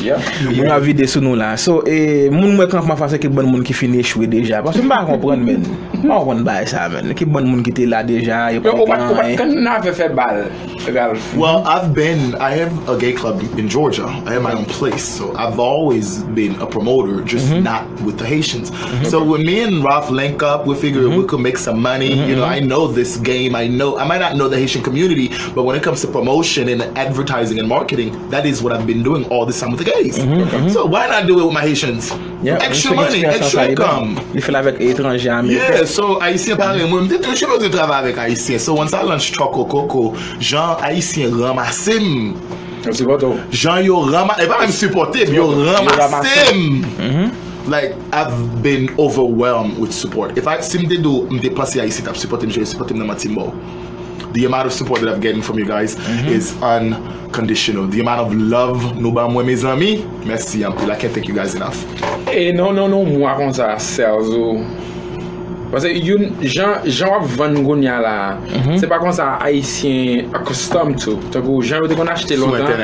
Yeah. Moun yo ap vide sou nou la. So, e, moun mwen kanpe anfas ekip bann moun ki fin echwe deja. Paske m pa konprann, men. M pa konprann bagay sa, men. Ekip bann moun ki te la deja, yo pa konn anyen. Yo, ou pa, ou pa t konn nan afè fè bal. Ralph? Well, I've been, I have a gay club in Georgia. I have my own place. So I've always been a promoter, just not with the Haitians. So when me and Ralph link up, we figure we could make some money. You know, I know this game. I know, I might not know the Haitian community, but when it comes to promotion and advertising and marketing, that is what I've been doing all this time with the gays. So why not do it with my Haitians? Yeah, extra money, extra income. Li fè l avèk etranje, ameriken. Yeah, so Ayisyen parèy mwen, m te toujou bezwen travay avèk Ayisyen. So once I launch Choco Coco, jan Ayisyen ranmase m. Yo sipòte w. Jan yo ranma-, e pa menm sipòte m, yo ranmase m. Like, I've been overwhelmed with support. If I, si m te di w, m te panse Ayisyen t ap sipòte m, jan yo sipòte m nan manti m ba w. The amount of support that I've gotten from you guys is unconditional. The amount of love nou ban mwen, mezanmi, mèsi anpil. I can't thank you guys enough. E non, non, non, mwa konsa, Serzo. Paske youn, jan, jan w ap vann kounye a la, se pa konsa Ayisyen accustomed to. Tankou jan yo te konn achte lontan,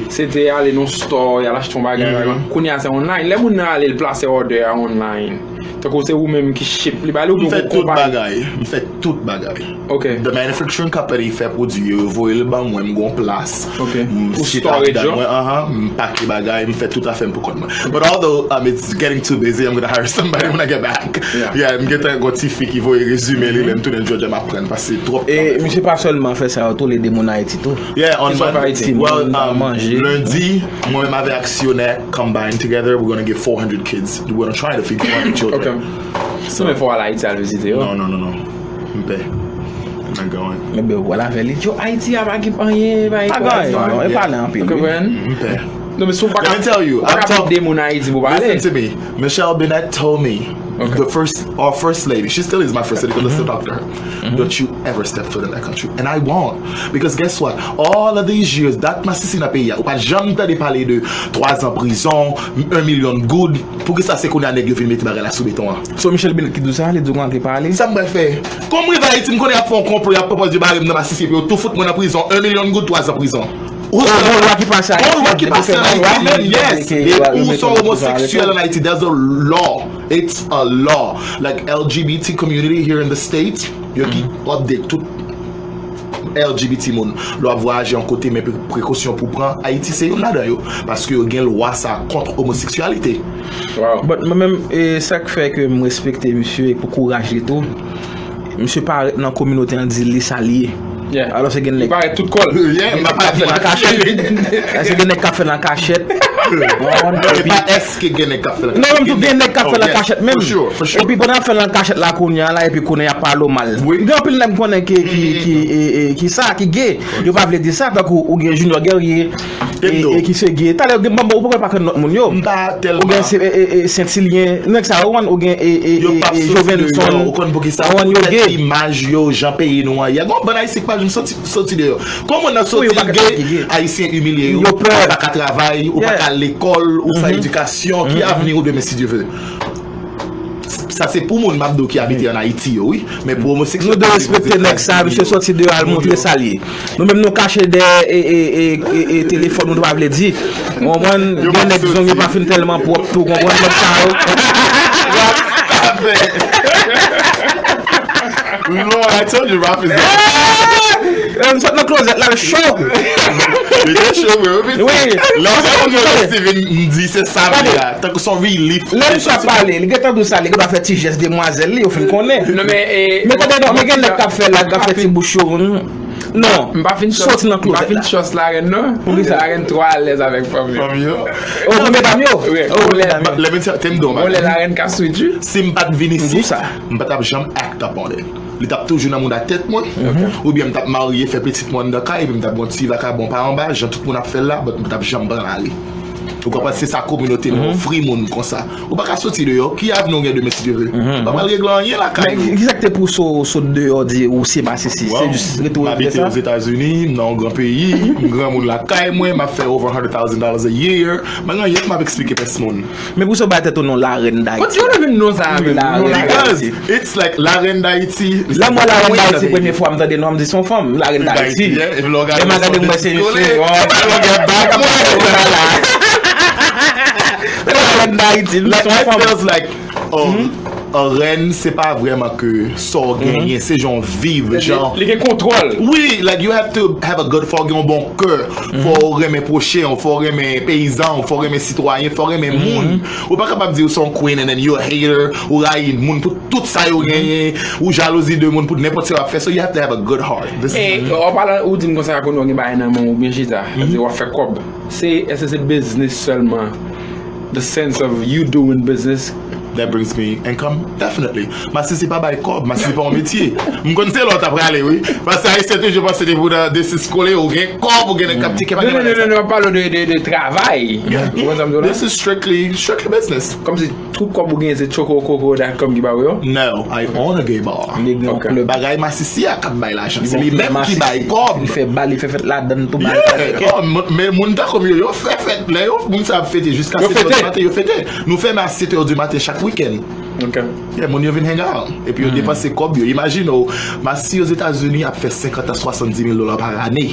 se te ale nan store, y al achte yon bagay, bagay. Kounye a se online. Lè moun nan ale, l plase order a online. Tankou se ou menm ki ship li ba li oubyen ou gon konpayi? M fè tout bagay. M fè tout bagay. Ok. The manufacturing company fè pwodui yo, yo voye l ban mwen, m gon plas. Ok. M sit ladan mwen, anhan, m pake bagay, m fè tout afè m pou kont mwen. But although um, it's getting too busy, I'm gonna hire somebody when I get back. Yeah, m gentan gon ti fi ki voye rezime li, lè m tounen Georgia, m ap pran l, paske se twòp travay. E misye pa sèlman fè sa, yo tou l ede moun Ayiti tou. Yeah, on Monday. Well, um, lendi, mwen menm avèk aksyonè, combined together, we're gonna give four hundred kids. We're gonna try to feed four hundred children. Ok. Si men fò al Ayiti al vizite yo. Non, non, non, non. M pè. M nan gen anyen. Ebyen, w al avè li. Yo, Ayiti a pa gen anyen, pa gen anyen, non. E pale anpil, wi. M pè. Non, men si w pa ka, ou pa ka ede moun Ayiti pou pale. Listen to me. Michelle Bennett told me, the first, our first lady, she still is my first lady because I still talk to her. Don't you ever step foot in that country. And I won't. Because guess what? All of these years, dat masisi nan peyi a, ou pa janm tande pale de twa zan prizon, yon milyon goud. Poukisa se kounye a nèg yo vin mete bagay la sou beton an? So Michelle Bennett ki di w sa, li di w kounye a l te pale? Sa m pral fè? Kòm m rive Ayiti, m konnen y ap fè yon konplo, y ap pwopoze bare m nan masisi epi yo tou fout mwen nan prizon, yon milyon goud, twa zan prizon. Ou gon lwa ki pase Ayiti. Gon lwa ki pase an Ayiti menm, yes. Ou se omoseksyèl an Ayiti, there's a law. It's a law. Like L G B T community here in the States, yo ki update tout L G B T moun. Lè w ap vwayaje yon kote, men pre- prekosyon pou pran. Ayiti se youn ladan yo. Paske yo gen lwa sa kont omoseksyalite. But mwen menm, e, sa k fè ke m respekte misye e pou kouraj li tou. Misye parèt nan kominote an di li sa li ye. Alò se gen nèg ki parèt tout kò l. Gen nèg k ap fè l an kachèt. Se gen nèg k ap fè l an kachèt. Epi pa èske gen nèg k ap fè l an kachèt. Non, men m tou gen nèg k ap fè l an kachèt menm. Epi pandan y ap fè l an kachèt la kounye a la, epi kounye a y ap pale w mal. Gen anpil nèg m konnen ki, ki, ki, e, e, ki sa, ki gay. Yo pa vle di sa, tankou ou gen Junior Guerrier, e, e ki se gay. Talè, gen banm ou poko pa konn lòt moun yo. M pa tèlman. Ou gen se, e, e, e, Sentilyen, nèg sa yo, ou konn, ou gen, e, e, e, e, Jovenson. Ou konn poukisa? Ou konn yo gay. Imaj yo, jan peyi nou an ye. Gon bann Ayisyen ki pa janm soti, soti deyò. Kòman nan soti gay, Ayisyen imilye yo, yo pa ka travay, ou pa ka al lekòl, ou fè edikasyon, ki avni ou demen si Dye vle? Sa se pou moun m ap di w ki abite an Ayiti yo, wi. Men pou omoseksyèl. Nou dwe respekte nèg sa, misye soti deyò al montre sa l ye. Nou menm nou kache dèyè e, e, e, e, e telefòn nou pa vle di. Ou konprann? Gen nèg zong yo pa fin tèlman pwòp tou, konprann nèg sa yo. Lord, I told you Ralph is. Eh, m sot nan klozèt la, l cho. Li te cho vre, wi, pitit. Wi. Lè w fè yon jòl Steven, m di se sa m ye a. Tankou se yon relief. Lè misye ap pale, li gentan di w sa, li gentan fè ti jès demwazèl li, yo fin konnen. Non, men, e, men tande non, men gen nèg k ap fè la, k ap fè ti bouch yo. Non. M pa fin soti nan klozèt la. M pa fin trust larèn, non. Poukisa? Larèn twò alèz avèk fanm yo. Fanm yo? O, premye dam yo? Wi. O, premye dam yo. Lè misye te m di w, gon lè larèn ka sweet, wi. Si m pa t vin isit, m pa t ap janm act up on it. Li t ap toujou nan mouda tèt mwen, oubyen m t ap marye, fè pitit mwen anndan kay, epi m t ap gon ti vakabon pa anba, jan tout moun ap fè l la, but m t ap janm pran lari. Ou konprann? Se sa kominote nou ofri moun konsa. Ou pa ka soti deyò, ki avni w gen demen si Dye vle? Ou pa pral regle anyen lakay ou. Men kisa k te pouse w sot deyò, di ou se masisi? Se jis rete w rete sa? M abite Ozetazini, m nan yon gran peyi, m granmoun lakay mwen, m ap fè over one hundred thousand dollars a year. Men anyen m ap eksplike pès moun. Men pou sa w bay tèt ou non larèn Dayiti. Kot yo vin non sa a menm? Larèn Dayiti. It's like larèn Dayiti. Lè m wè larèn Dayiti, premye fwa m tande non, m di se yon fanm, larèn Dayiti. Lè m a gade m wè se yon larèn Dayiti, m di se yon fanm. Like, I feels like, um, an rèn, se pa vrèman ke sa w genyen, se jan w viv, jan. Li gen kontwòl. Wi, like, you have to have a good, fò w gen yon bon kè, fò w renmen pwochen w, fò w renmen peyizan w, fò w renmen sitwayen, fò w renmen moun. Ou pa kapab di w se yon queen and then you a hater, ou rayi moun pou tout sa yo genyen, ou jalouzi de moun pou nenpòt sa y ap fè. So you have to have a good heart. E, an palan, ou di m konsa, konnen w gen bagay nan men w, ou byen chita, sa vle di w ap fè kòb. Se, èske se biznis sèlman? The sense of you doing business. That brings me income, definitely. Masisi pa bay kòb, masisi pa yon metye. M konn se la w ta prale, wi. Paske Ayisyen toujou panse depi w nan desis kole, ou gen kòb, ou gen nèg k ap tcheke, pa gen bagay sa. Non, non, non, non, pale de, de, de travay. Ou konn sa m di w la? This is strictly, strictly business. Kòmsi tout kòb ou genyen se tchoko koko dot com ki ba w yo? No, I own a gay bar. Li gen yon klèb. Bagay masisi a k ap bay lajan. Se li menm ki bay kòb. Li fè bal, li fè fèt ladann tou, bagay. Yeah. Oh, m-, men moun tankou m yo, yo fè fèt. Lè yo, moun sa ap fete jiska sèt è di maten, yo fete. Nou fèmen a sèt è di maten chak wikenn. Ok. Yeah, moun yo vin hang out. Epi yo depanse kòb yo. Imajine w, masisi Ozetazini ap fè senkant a swasanndis mil dola pa ane.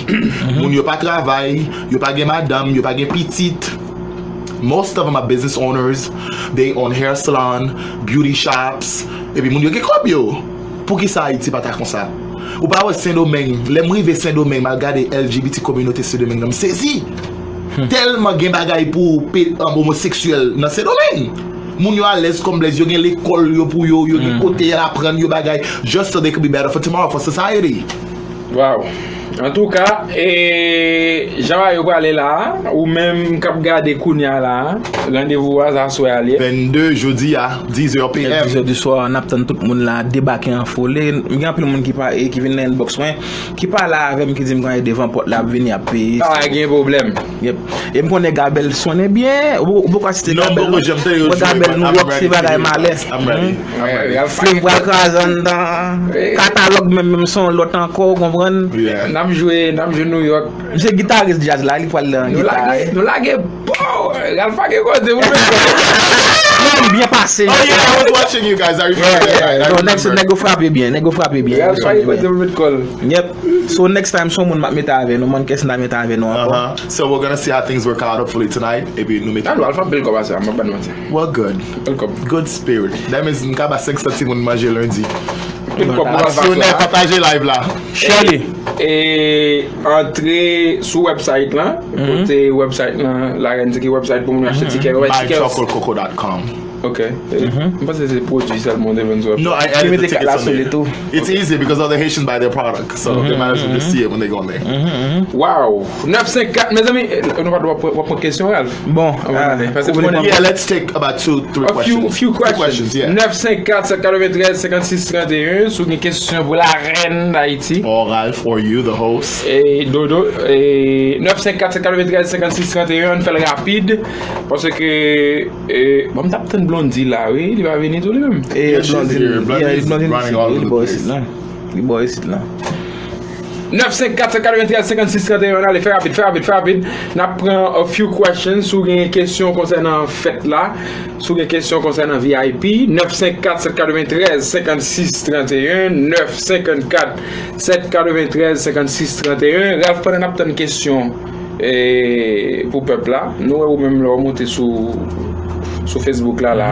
Moun yo pa travay, yo pa gen madanm, yo pa gen pitit. Most of them are business owners, they own hair salon, beauty shops, epi moun yo gen kòb yo. Poukisa Ayiti pa ta konsa? Ou pa wè Sendomeng, lè m rive Sendomeng, m al gade L G B T kominote Sendomeng nan, m sezi. Tèlman gen bagay pou pe- um, omoseksyèl nan Sendomeng. Moun yo alèz kòm blèz, yo gen lekòl yo pou yo, yo gen kote y al aprann yo bagay, just so they could be better for tomorrow, for society. Wow. Antouka, e, jan bagay yo prale la, ou menm k ap gade kounye a la, randevou a se aswè a li ye. Vennde, jodi a, dix heures P M. Dix heures du soir, n ap tann tout moun la debake an foli. M gen anpil moun ki pa e ki vin nan inbox mwen, ki pale avè m, ki di m kanpe devan pòt la, ap vini, ap peye. Pa gen pwoblèm. Yep. E m konnen Gabèl sonnen byen. Ou ou poko asiste Non, Gabèl? Boko, jan m te yo Mwen jwe, Gabèl I'm New York, se ready bagay to- malè. I'm ready. I'm ready. Flame pral kraze anndan. Katalòg menm, menm se yon lòt ankò, ou konprann? Yeah. N ap jwe, n ap jwe New York. M se gitaris djaz la, li pral nan Nou lage, gita. nou lage. Pow! Ralph pa gen kote pou met kòl. Non, m byen pase. Oh yeah, I was watching you guys. I remember that. Right, I So, remember. nèg, nèg yo frape byen, nèg yo frape byen. Ralph pa gen kote pou met kòl. Yep. So next time, son moun m ap mete avè nou, man, kès m ta mete avè nou ankò. Uh-huh. So we're gonna see how things work out hopefully tonight. Epi nou mete. Ah, nou al fè anpil kòb ase, m ap ban nou manti. Well, good. Anpil kòb. Good spirit. That means m ka ba senk santim moun manje lendi. Anpil kòb pou Ak Ralph Sonnen ase. Pataje live la. Shirley. E antre sou website lan, kote website lan, la rèn se ki website pou moun achte tikè yo, wè tikè yo. Buy chocolate coco dot com. Ok. M panse se pwodui sèlman ou te vann sou website. No, I added Mete the kat la tickets sou on li there. tou. It's easy because all the Haitians buy their product, so they might as well just see it when they go on there. Wow. Nèf senk kat, mezanmi, eh, nou pa dwe w ap pran kesyon, Ralph. Bon, Anvan n ale. Paske ou m konnen vle Yeah, let's take about two, three a few, questions. few Two questions. questions, yeah. Nèf senk kat, sèt katreventrèz, senkannsis, tranteyen, si w gen kesyon pou la rèn Dayiti. Or Ralph, or you, the host. E Dodo, e nèf senk kat, sèt katreventrèz, senkannsis, tranteyen, ann fè l rapid. Paske, e, bon, m t ap tann Blondie la, wi, li pa vini tou li menm. E Yeah, she's Blondie, here. yeah, Blondie's Blondie running isit, all over li the bò place. Isit la. Li bò isit la. Nèf senk kat, sèt katreventrèz, senkannsis, tranteyen, ale, fè rapid, fè rapid, fè rapid. N ap pran a few questions, si w gen kesyon konsènan fèt la, si w gen kesyon konsènan V I P, nèf senk kat, sèt katreventrèz, senkannsis, tranteyen, nèf senk kat, sèt katreventrèz, senkannsis, tranteyen. Ralph, pandan n ap tann kesyon, e, pou pèp la, nou wè ou menm lè w monte sou, sou Facebook la, la,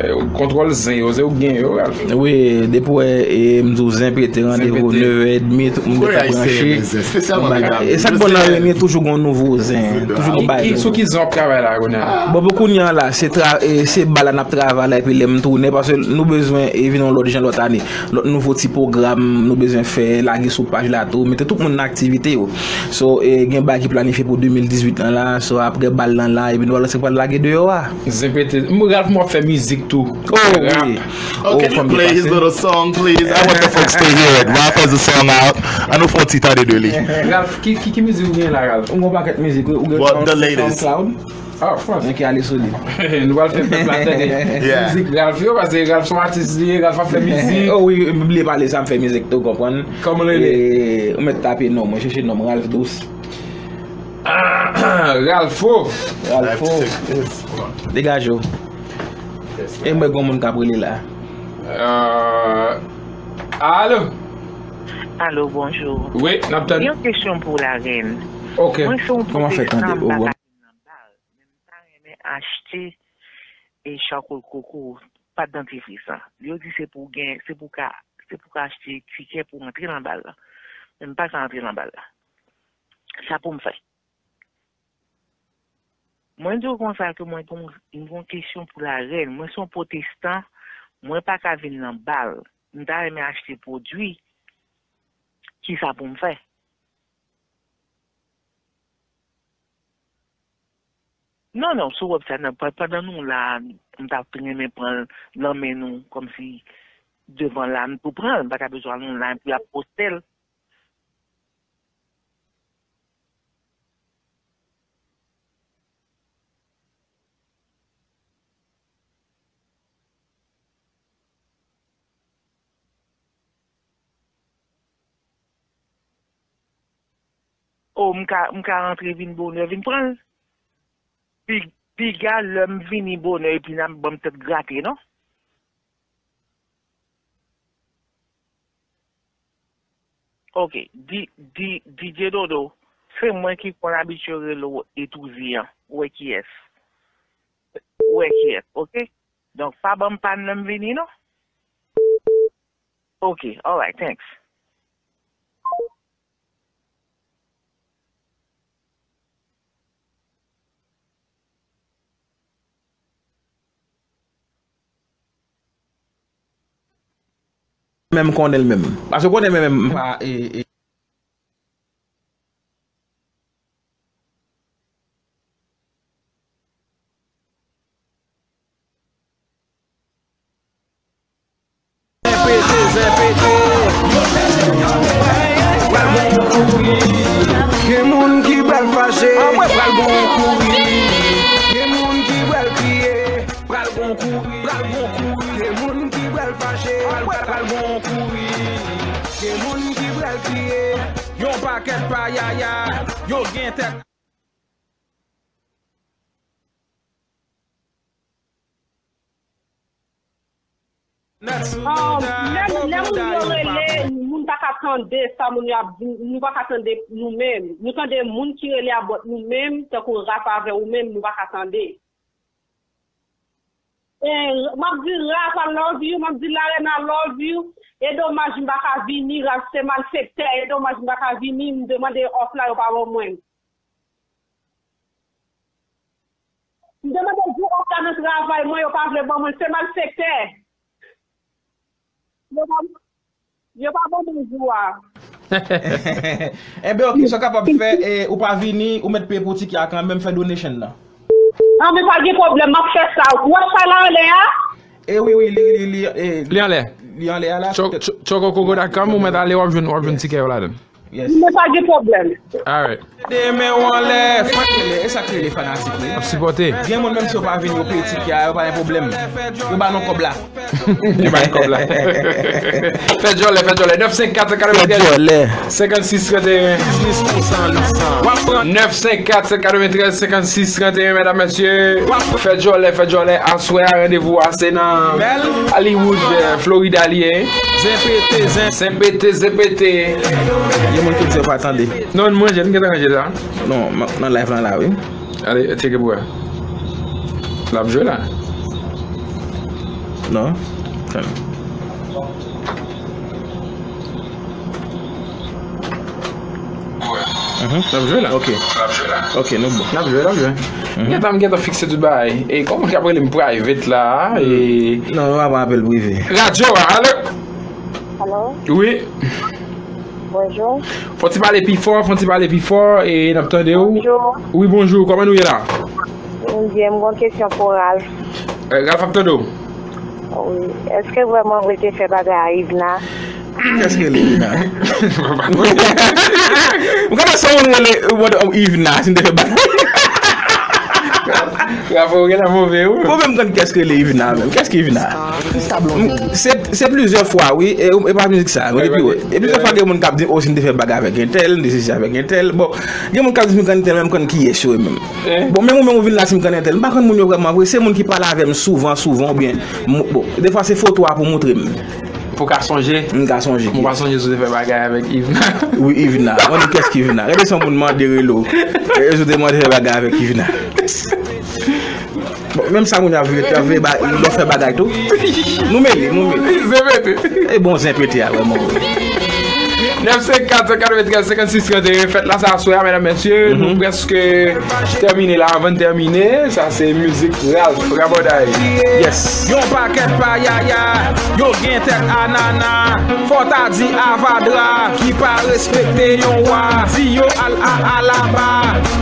e, kontwòl zen yo, se ou k gen yo, Ralph. Wi, depi wè, e, m di w zen pete, randevou pete. Nevè edmi, tout moun Kore gentan Ayisyen branche. Renmen zen, espesyalman medam. E sa k bon nan Renmen, toujou gon nouvo zen, toujou gon Ki, bagay ki, sou nouvo. Ki zen w ap travay la, kounye a? Bon, pou kounye a la, se tra, e, se bal la n ap travay la, epi lè m tounen, paske nou bezwen, e, vin yon lòt jan lòt ane. Lòt nouvo ti pwogram, nou bezwen fè, lage sou paj la tou, mete tout moun nan aktivite yo. So, e, gen bagay ki planifye pou de mil dizuit lan la, so, apre bal lan la, epi nou pral se pral lage deyò a. Zen pete. M, Ralph, m ap fè mizik tou. Oh, wi. Oh, can you play his little song, please? I want the folks to hear it. Ralph has a song out. An nou fè yon ti tande de li. Ralph, ki, ki, ki mizik ou gen la, Ralph? Ou gon pakèt mizik, wi. Ou gen What, yon the sou latest? SoundCloud? Ah, of course. Ok, ale sou li. Nou pral fè pèp la tande Yeah. mizik Ralph yo, paske Ralph se yon atis li ye, Ralph ap fè mizik. Oh wi, m bliye pale sa, m fè mizik tou, konprann. Kòman w rele? E, ou mèt tape non, mwen chèche non, Ralph Dous. Ralpho. Ralpho. Degaje w. E mwen gon moun k ap rele la. Euh, alo. Alo, bonjou. Wi, n ap tann. Yon kesyon pou la rèn. Ok. Mwen se yon Kòman fè pwotestan, tande? m pa Ou bon? ka vin nan bal, men m ta renmen achte e chakol koko, pa dantifris lan. Yo di se pou gen, se pou ka, se pou ka achte tikè pou antre nan bal la. Men m pa ka antre nan bal la. Sa pou m fè. Mwen di w konsa ke mwen gon, m gon kesyon pou la rèn. Mwen se yon pwotestan, mwen pa ka vin nan bal. M ta renmen achte pwodui, kisa pou m fè? Non, non, sou website nan, pa- pandan nou la, m ta renmen pran l nan men nou, kòmsi devan la, m tou pran l, m pa ta bezwen al online pou y ap poste l. O, m ka, m ka rantre vin bonè, vin pran l? Pi, piga lè m vini bonè epi n ap ban m tèt grate, non? Ok, di, di, D J Dodo, se mwen ki konn abitye rele w etouzi an, ou wè kiyès. wè kiyès, oke? Donk, pa ban m pàn lè m vini, non. Oke, alright, thanks. Menm konnen l menm. Paske w konnen menm, menm pa, e, e. Zen pete, zen pete. Pral gon kouri. Gen moun ki pral fache. Anmwe pral gon kouri. Gen moun ki pral kriye. Pral gon kouri, pral gon kouri. Gen moun ki pral fache. Anmwe pral gon kouri. Gen moun ki pral kriye. Yon pakèt payaya. Yo gen tèt. Lè, lè moun yo rele, moun pa ka tande sa moun yo ap di, nou pa ka tande nou menm. Nou tande moun ki rele a, but nou menm, tankou Raf avè ou menm, nou pa ka tande. E, m ap di Raf, I love you, m ap di Larena, I love you. E domaj m pa ka vini, Raf se malfektè, e domaj m pa ka vini, m demande off la, yo pa ban mwen. M te mande jou off la nan travay mwen, yo pa vle ban mwen, se malfektè. Yo pa, yo pa ban mwen jou a. Enben, oke, sa w kapab fè, e, ou pa vini, ou met peye pou tikè a kanmenm, fè donation nan. Anben, pa gen pwoblèm, m ap fè sa. Ou wè chay la anlè a? E wi, wi, li, li, li, e, li anlè. Li anlè a la. Tchoko kogo dot com, ou mèt ale, w ap jwenn, w ap jwenn tikè yo ladan. Yes. Men pa gen pwoblèm. Alright. Demen w anlè, fanatik, e sa k rele fanatik, wi. Ap sipòte. Gen moun, menm si yo pa vini, yo peye tikè a, yo pa gen pwoblèm. Yo ba nou kòb la. Yo ba nou kòb la. Fè djòlè, fè djòlè. Nèf senk kat, katreventèz, senkannsis, trannteyen. Biznis pou san, san. W ap pran nèf senk kat, katreventèz, senkannsis, trannteyen, medam, mesye. Fè djòlè, fè djòlè. Aswè a, randevou a, se nan Hollywood, eh, Florida, li ye. Zen pete, zen. Zen pete, zen pete. Gen moun ki di yo pa tande. Non, mwen, jen gentan ranje la. Non, m ap nan live lan la, wi. Ale, tcheke pou wè. L ap jwe la. Non. Tann. Mhm, l ap jwe la. Ok. Ok, nou bon. L ap jwe, l ap jwe. Mhm. Gentan, m gentan fikse tout bagay. E kòman k ap rele m private la, e non, nou pa pran apèl prive. Radyo a, alo? Alo? Wi. Bonjou. Fò ti pale pi fò, fò ti pale pi fò, e n ap tande w. Bonjou. Wi, bonjou, kòman nou ye la? M byen, m gon kesyon pou Ralph. Eh, Ralph ap tande w. Wi. Èske vrèman vre te fè bagay a Yvna? Kiyès ki rele Yvna? M konnen se yon moun rele, eh, Yvna, si m te fè bagay. Ralph, ou genlè move, wi. Bon, men m konn kiyès ki rele Yvna, menm. Kiyès ki Yvna? Se, se plizyè fwa, wi. E, e pa mizik sa, men depi, e plizyè fwa gen moun k ap di, "O, si m te fè bagay avèk entèl, m te sezi avèk entèl." Bon, gen moun k ap di, "Si m konn entèl, men m konn kiyès yo, menm." Bon, menm ou, menm ou vin la, si m konn entèl. M pa konn moun yo vrèman vre. Se moun ki pale avè m souvan, souvan, oubyen, bon, defwa se foto a pou montre m. Pou ka sonje? M ka sonje. Ou pa sonje si w te fè bagay avèk Yvna? Wi, Yvna. Mwen di, kiyès ki Yvna? Gade, se yon moun mande rele w. E, si w te mande fè bagay avèk Yvna. Bon, menm sa moun ap veye, ap veye ba, lè w fè bagay tou. Nou mele, nou mele. Zen pete. E bon, zen pete a, vrèman. Nèf senk kat, katreventèz, senkannsis, trannteyen, fèt la, sa aswè a, medam, mesye, nou prèske tèmine la, avan n tèmine, sa se mizik Ralph, Rabòday. Yes. Yon pakèt payaya, yo gen tèt anana, fò ta di avadra, ki pa respekte yon wa, di yo al a Alaba,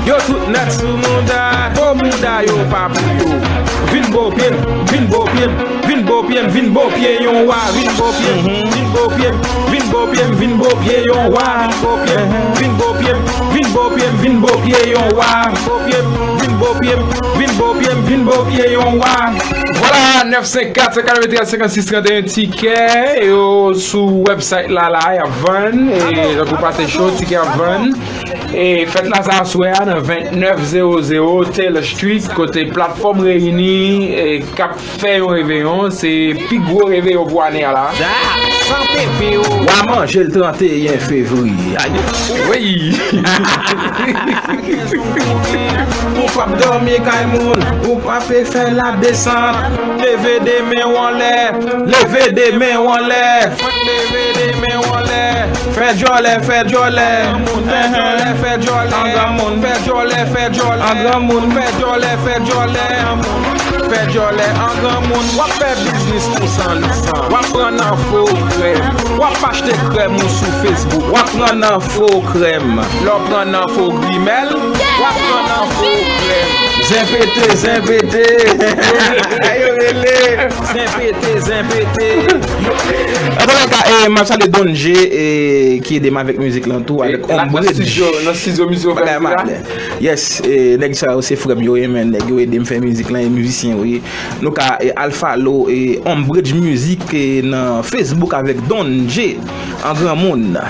yo tout nèt sou mouda, po mouda yo pa pou yo. Vin bo pye m, vin bo pye m, vin bo pye m, vin bo pye yon wa, vin bo pye m, vin bo pye m, vin bo pye m, vin bo pye yon wa, vin bo pye m, vin bo pye m, vin bo pye m, vin bo pye yon wa, vin bo pye m, vin bo pye m, vin bo pye m, vin bo pye yon wa. Vwala, nèf senk kat, katreventèz, senkannsis, trannteyen, tikè yo sou website la, la, y ap vann, e, tankou pate cho, tikè ap vann. E fèt la sa aswè a nan vennèf zewo zewo Taylor Street, kote Platfòm Reyini, e, k ap fè yon reveyon. Se pi gwo reveyon pou ane a la. San pepe w. W a manje l trannteyen fevriye. Ay. Wi. Ou p ap dòmi kay moun, ou p ap fè ladesant. Leve de men w anlè, leve de men w anlè. Leve de men w anlè. Fè djòlè, fè djòlè. Fè djòlè, fè djòlè. An granmoun. Fè djòlè, fè djòlè. An granmoun. Fè djòlè, fè djòlè. Fè djòlè an granmoun. W ap fè biznis pou san lisan. W ap pran nan fo krèm. W ap achte krèm ou sou Facebook. W ap pran nan fo krèm. Lè w pran nan fo grimèl, w ap pran nan fo krèm. Zen pete, zen pete. Yo rele. Zen pete, zen pete. Antouka, e, m ap salye Don G, e, ki ede m avèk mizik lan tou, avèk Ombrage. Nan estidyo mizik la. Bagay malè. Yes, e, nèg sa yo se frè m yo ye, men nèg yo ede m fè mizik lan, e mizisyen yo ye. Nou ka, e, al follow, e, Ombrage Music, e, nan Facebook avèk Don G, an granmoun.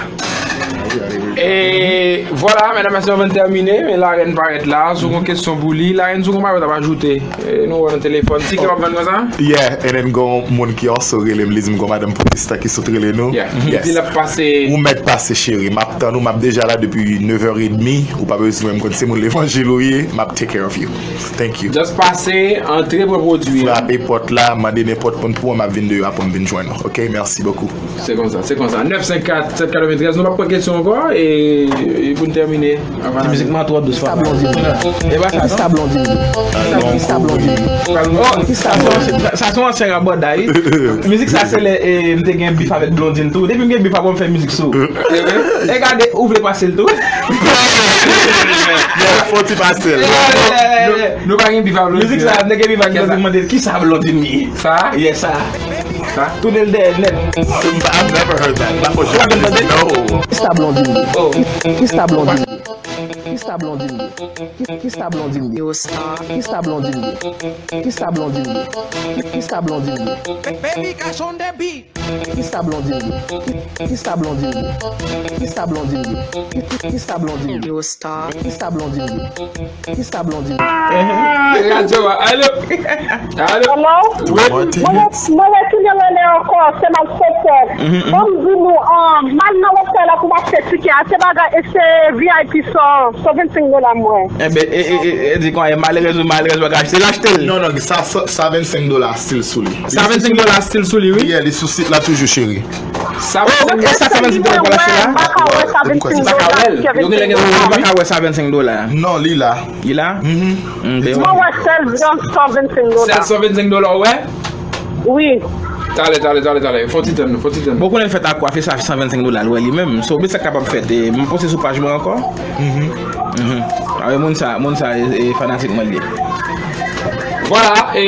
E vwala, medam, mesye, nou vin tèmine, men Larèn parèt la. Si w gen kesyon pou li, Larèn, si w gen bagay w t ap ajoute, e, nou wè nan telefòn. Tikè w ap vann konsa? Yeah, and then gon moun ki also rele m, li di m gon madanm Protestan ki sot rele nou. Yeah. Yes. Li di l ap pase. Ou mèt pase, cheri. M ap tann ou, m ap deja la depi nèv è edmi. Ou pa bezwen m konn se moun levanjil ou ye, m ap take care of you. Thank you. Just pase, antre pran pwodui. Frape pòt la, mande nenpòt moun pou mwen, m ap vin deyò apre m vin jwenn ou. Ok, merci beaucoup. Se konsa, se konsa. Nèf senk kat, sèt katreventrèz, nou p ap pran kesyon ankò, e, e pou n tèmine. Ti mizik mwen twò dous, papa. E pa sa, non? Kisa Blondine ye? Kisa Blondine ye? Oh, sa se yon ansyen rabòday. Mizik sa se lè, e, m te gen bif avèk Blondine tou. Depi m gen bif avè w, m fè mizik sou. E gade, ou vle pase l tou? Fò ti pase l. Nou pa gen bif avè Blondine. Mizik sa, nèg gen bif avè Blondine, mande l, kisa Blondine ye? Sa? Yes, sa. Sa? Tounen l dèyè nèt. I've never heard that. Not for sure. No. Kisa Blondine ye? Oh. Kisa Blondine ye? Kisa Blondine ye? Kisa Blondine ye? Yo star. Kisa Blondine ye? Kisa Blondine ye? Kisa Blondine ye? Baby Cash on the beat. Kisa Blondine ye? Kisa Blondine ye? Kisa Blondine ye? Kisa Blondine ye? Yo star. Kisa Blondine ye? Kisa Blondine ye? Radyo a. Alo. Alo. Hello? Wi. Mwen, mwen retounen rele ankò, se malfektè. Ban m di nou, ah, m al nan website la pou m achte tikè a. Se bagay, e se V I P sa, san vennsenk dola mwen. Enben, e, e, e, e, di konsa, e malerèz ou malerèz pa ka achte l, achte l. Non, non, sa, sa, sa vennsenk dola still sou li. Sa vennsenk dola still sou li, wi. Yeah, li sou sit la toujou, cheri. Sa vennsenk dola, sa vennsenk dola pou l achte la? M pa ka wè sa vennsenk dola. Yo genlè gen pwoblèm, wi. M pa ka wè sa vennsenk dola. Non, li la. Li la? Mm, ben, mwen wè sèl san vennsenk dola. Sèl san vennsenk dola, ou wè? Wi. Talè, talè, talè, talè. Fò ti tann, fò ti tann. Bon, konnen l fèt ak kwafi sa san vennsenk dola, l wè li menm. So, men sa k kapab fèt, e, m poste sou paj mwen ankò. Mhm. Mhm. A, wi, moun sa, moun sa, e, e, fanatik mwen li ye. Vwala, e,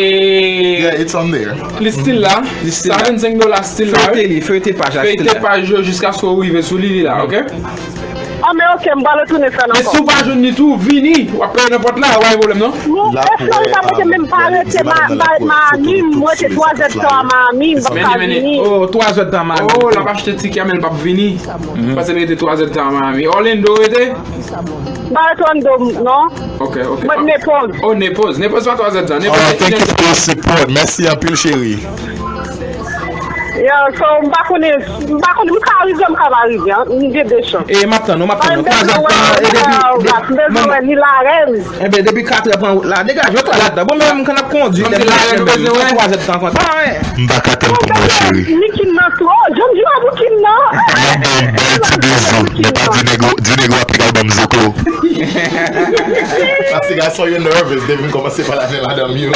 yeah, it's on there. Li still la. Li still la. Sa vennsenk dola still la, wi. Feyte li, feyte paj la, still la. Feyte paj yo jiskaske w rive sou li, li la, ok? Ah, men ok, m pral retounen fè l ankò. Men si w pa jwenn li tou, vini. W ap peye nan pòt la, pa gen pwoblèm, non? Non, e Florida, mwen te menm pa rete Miami, m rete twa zè d tan a Miami, m pa ka vini. Oh, twa zè d tan a Miami. Oh, l ap achte tikè, men l p ap vini. Paske l rete twa zè d tan a Miami. Orlando, rete? M pa rete Orlando, non. Ok, ok. Mwen Naples. Oh, Naples. Naples pa twa zè d tan. Naples, oh, thank you for your support. Mèsi anpil, cheri. Yo, so, m pa konnen, m pa konnen, m ka rive, m ka pa rive, an, m gen de chans. E, m ap tann ou, m ap tann ou. Twa zè d tan, e depi, m bezwen wè ni Larèn. Enben, depi katrè pran wout la, degaje w twa zè d tan. Bon, men m konn ap kondui, lè m nan twa zè d tan konsa. M pa ka tann pou mwen, cheri. Ni Kin nan tou, oh, jan m di w a pou Kin nan. Mwen ban m bèl ti bizou, men pa di nèg, di nèg w ap pral ban m zoklo. Paske gason yo nervous depi m kòmanse pale avè madanm yo.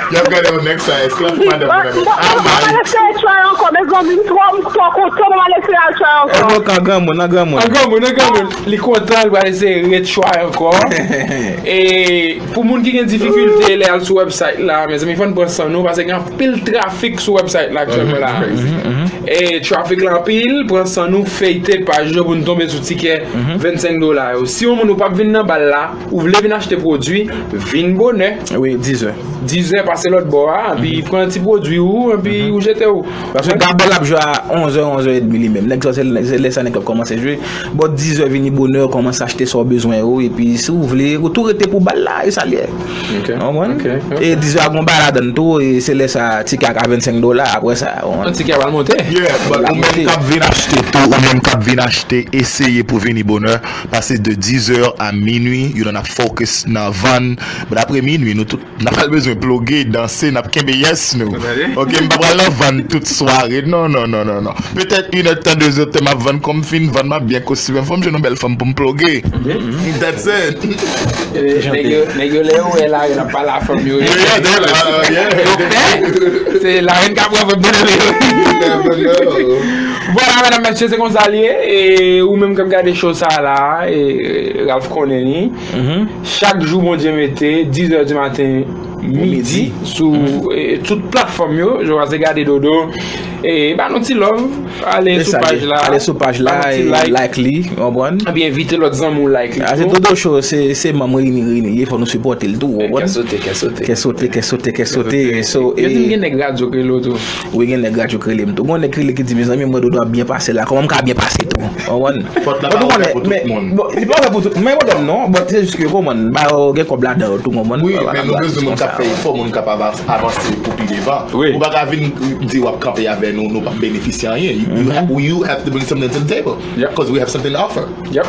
Y ap gade yon nèg sa, èske l ap madanm mwen nan men? Ah, m pa eseye try ankò, mezanmi, m twò, m twò kontan, m al eseye al try ankò. An granmoun, an granmoun. An granmoun, an granmoun. Li kontan, li pral eseye retry ankò. E pou moun ki gen difikilte lè al sou website la, mezanmi, fò n pran san nou, paske gen anpil trafik sou website la aktyèlman la. E trafik la anpil, pran san nou, feyte paj yo pou n tonbe sou tikè vennsenk dola yo. Si yon moun ou p ap vin nan bal la, ou vle vin achte pwodui, vin bonè. Wi, dizè. Dizè pase lòt bò a, epi pran ti pwodui ou, epi ou jete ou. Paske gad Lè l ap jwe a onzè, onzè edmi li menm. Nèg sa, se, se lè sa nèg yo ap kòmanse jwe. Bò dizè vini bonè, kòmanse achte sa w bezwen yo. Epi si w vle, ou tou rete pou bal la, e sa l ye. Ok, Ou konprann? ok, ok. E dizè a gon bal ladan l tou, e se lè sa tikè a ka vennsenk dola, apre sa. Yon tikè a pral monte. Yeah, but ou menm k ap vin achte tou, ou menm k ap vin achte, eseye pou vini bonè, pase de dizè a minui, you know, n ap focus nan vann, but apre minui, nou tout, n ap al bezwen ploge, danse, n ap kenbe yes nou. Ok, m pa pral nan vann tout sware, non, non, non, non, non. Petèt inèdtan, dezèdtan, m ap vann, kòm m fin vann, m ap byen kostime, fò m jwenn yon bèl fanm pou m ploge. That's it. Nèg yo, nèg yo lè yo wè la, yo ap pale a fanm yo. Yeah, yeah, they like, uh, yeah. Yo pè, se la rèn k ap pran fanm nan men yo. Vwala, medam, mesye, se konsa l ye. E ou menm k ap gade show sa la, e Ralph konnen li. Chak jou Bondye mete, dizè di maten, midi, sou e, tout platfòm yo, Jewova se gade dodo. E ba nou ti love, ale sou paj la. Ale sou paj la, e like li, ou konprann? Epi envite lòt zanmi w like li. A se Dodo Show, se se manm Reyini Reyini ye, fò nou sipòte l tou, ou Kè konprann? Sote, kè sote. Kè sote, kè sote, kè sote. So, Yo di m e, gen nèg radyo k rele w tou. Wi, gen nèg radyo k rele m tou. Gon nèg k rele ki di, mezanmi, mwen Dodo ap byen pase la. Kòman m ka byen pase tou? Ou konprann? Pòt la pa ouvè pou tout moun. Bon, li pa ouvè pou tout. Men pwoblèm non, but se jis ke, ou konprann, ba yo gen kòb ladan yo tou, ou konprann? Wi, men nou bezwen moun k ap fè efò, moun k ap ava- avanse pou pi devan. Ou pa ka vin di w ap kanpe avè nou, nou p ap benefisye anyen. You, you, ha- you have to bring something to the table. Because we have something to offer. Yep.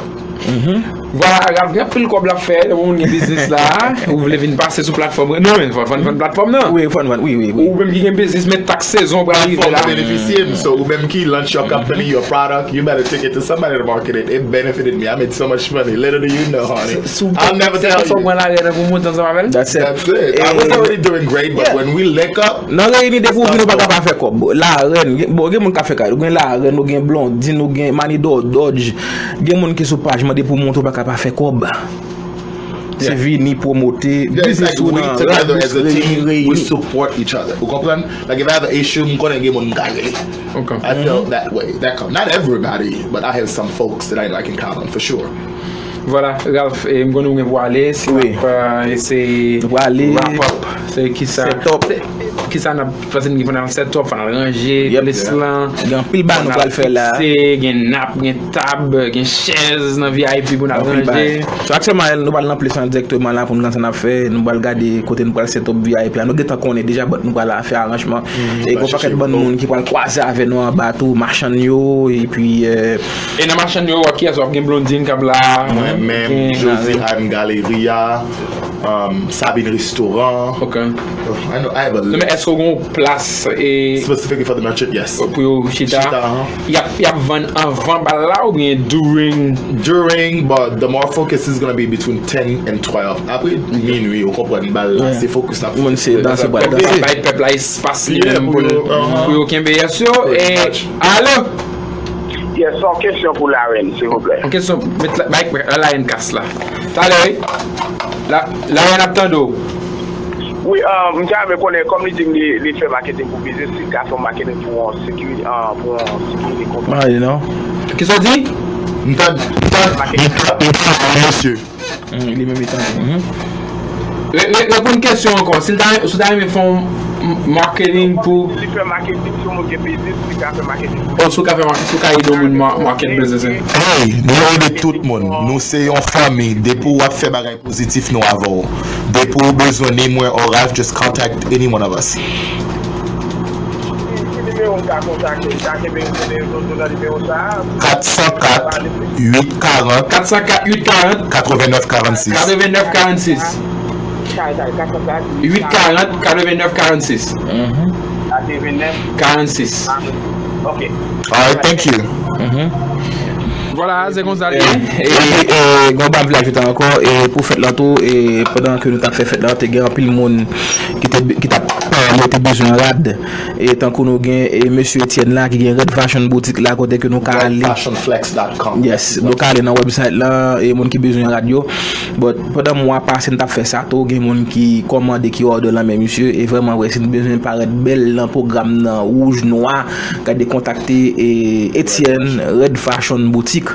Vwala, Ralph gen anpil kòb l ap fè, lè moun gen biznis la, ou vle vin pase sou platfòm, non, men fò vann vann platfòm nan. Wi, fò n vann, wi, wi, wi. Ou menm ki gen biznis, men tak sezon pral rive Platform la. Benefisye m, so ou menm ki launch your company, your product, you better take it to somebody to market it. It benefited me. I made so much money. Little do you know, honey. I'll never tell Se you. Mwen la rèn pou monte ansanm avè l. That's it. That's it. I was already doing great, but when we link up, Nan Reyini depi ou vin ou pa ka pa fè kòb. La rèn, gen, bon, gen moun ka fè kay, ou gen la rèn, ou gen Blondine, ou gen Manidor Dodge. Gen moun ki sou paj mande pou monte ou pa ka pa fè kòb. Se vini pwomote yeah, it's biznis like ou we nan together Radyo as a Reyini, team, we Reyini. Support each other. Ou konprann? Like if I have an issue, m konnen gen moun m ka rele. Okay. I felt that way. That come. Not everybody, but I have some folks that I, I can count on for sure. Vwala, Ralph, e, m konnen w gen pou ale, si n ap, e, se Nou pou ale. Wrap up. Se kisa? Set up. Se- Kisa n ap, paske n gen pou n al set up, fò n al ranje Yep. Plis lan. Gen anpil bagay nou pral fè la. Gen nap, gen tab, gen chèz nan V I P pou n al Anpil ranje. bagay. So aktyèlman nou pral nan plis lan dirèkteman la pou n gade sa n ap fè. Nou pral gade kote nou pral set up V I P a. Nou gentan konnen deja, but nou pral fè aranjman. E gon pakèt bann moun ki pral kwaze avè nou anba tou, machann yo, epi e, E nan machann yo, w ap kiyès w ap gen Blondine k ap la. Mwen menm, Josie Anne Galeria, um, Sabine Restaurant. Ok. I know I have a Non, men list. Èske w gen yon plas e Specifically for the merchant, yes. Pou yo chita? Chita, uh-huh. Y ap, y ap vann anvan bal la oubyen during? During, but the more focus is gonna be between ten and twelve. Apre minui, ou konprann, bal la, se focus la. Moun se danse, pral Pèp la, danse. Bay pèp la espas li Yeah, menm pou pou yo, yo, uh-huh. Pou yo kenbe yès yo. E, alo? Yes, yon kesyon pou Larèn, silvouplè. Yon kesyon, met la, bay, la, la, yon kas la. Talè, wi. La, la, yon ap tande w. Wi, um, m ta renmen konnen, kòm li di m li, li fè maketing pou biznis, li ka fè maketing pou yon sekirite, uh, pou yon sekirite konpani. Ah, you know. Kisa w di? M ta, m ta, m ta, m ta, mesye. Mm, li menm li tande. Mhm. Re- re- Reponn kesyon ankò. Si l ta, si w ta renmen fè yon m- marketing pou. Li fè maketing, si yon moun gen biznis, li ka fè maketing pou Oh, si w ka fè marketing, si w ka ede yon moun ma- market business. Hey, nou ede tout moun. Nou se yon fanmi. Depi w ap fè bagay pozitif, nou avè w. Depi w bezwen ni mwen or Ralph, just contact any one of us. Ki nimewo m ka kontakte? M ka kenbe nimewo nou nan nimewo sa a? Kat san kat, uit karant, Kat san kat, uit karant, katrevennnèf karannsis. katrevennnèf karannsis. Kay, kay, kat san kat, Uit karant, katrevennnèf karannsis. Katrevennnèf. Karannsis. Ok. Alright, thank you. Vwala, se konsa li E, ye. e, e, gon bagay m vle ajoute ankò, e, pou fèt lan tou, e, pandan ke nou t ap fè fèt lan, te gen anpil moun ki te, ki t ap pale, te bezwen rad. E tankou nou gen, e, mesye Etienne la, ki gen Red Fashion Boutique la, kote ke nou ka ale. Red fashion flex dot com. Yes, nou ka ale nan website lan, e, moun ki bezwen rad yo. But pandan mwa pase n t ap fè sa tou, gen moun ki kòmande, ki order lan men misye, e vrèman vre, si n bezwen parèt bèl nan pwogram nan, wouj, nwa, gade kontakte, e, Etienne, Red Fashion Boutique.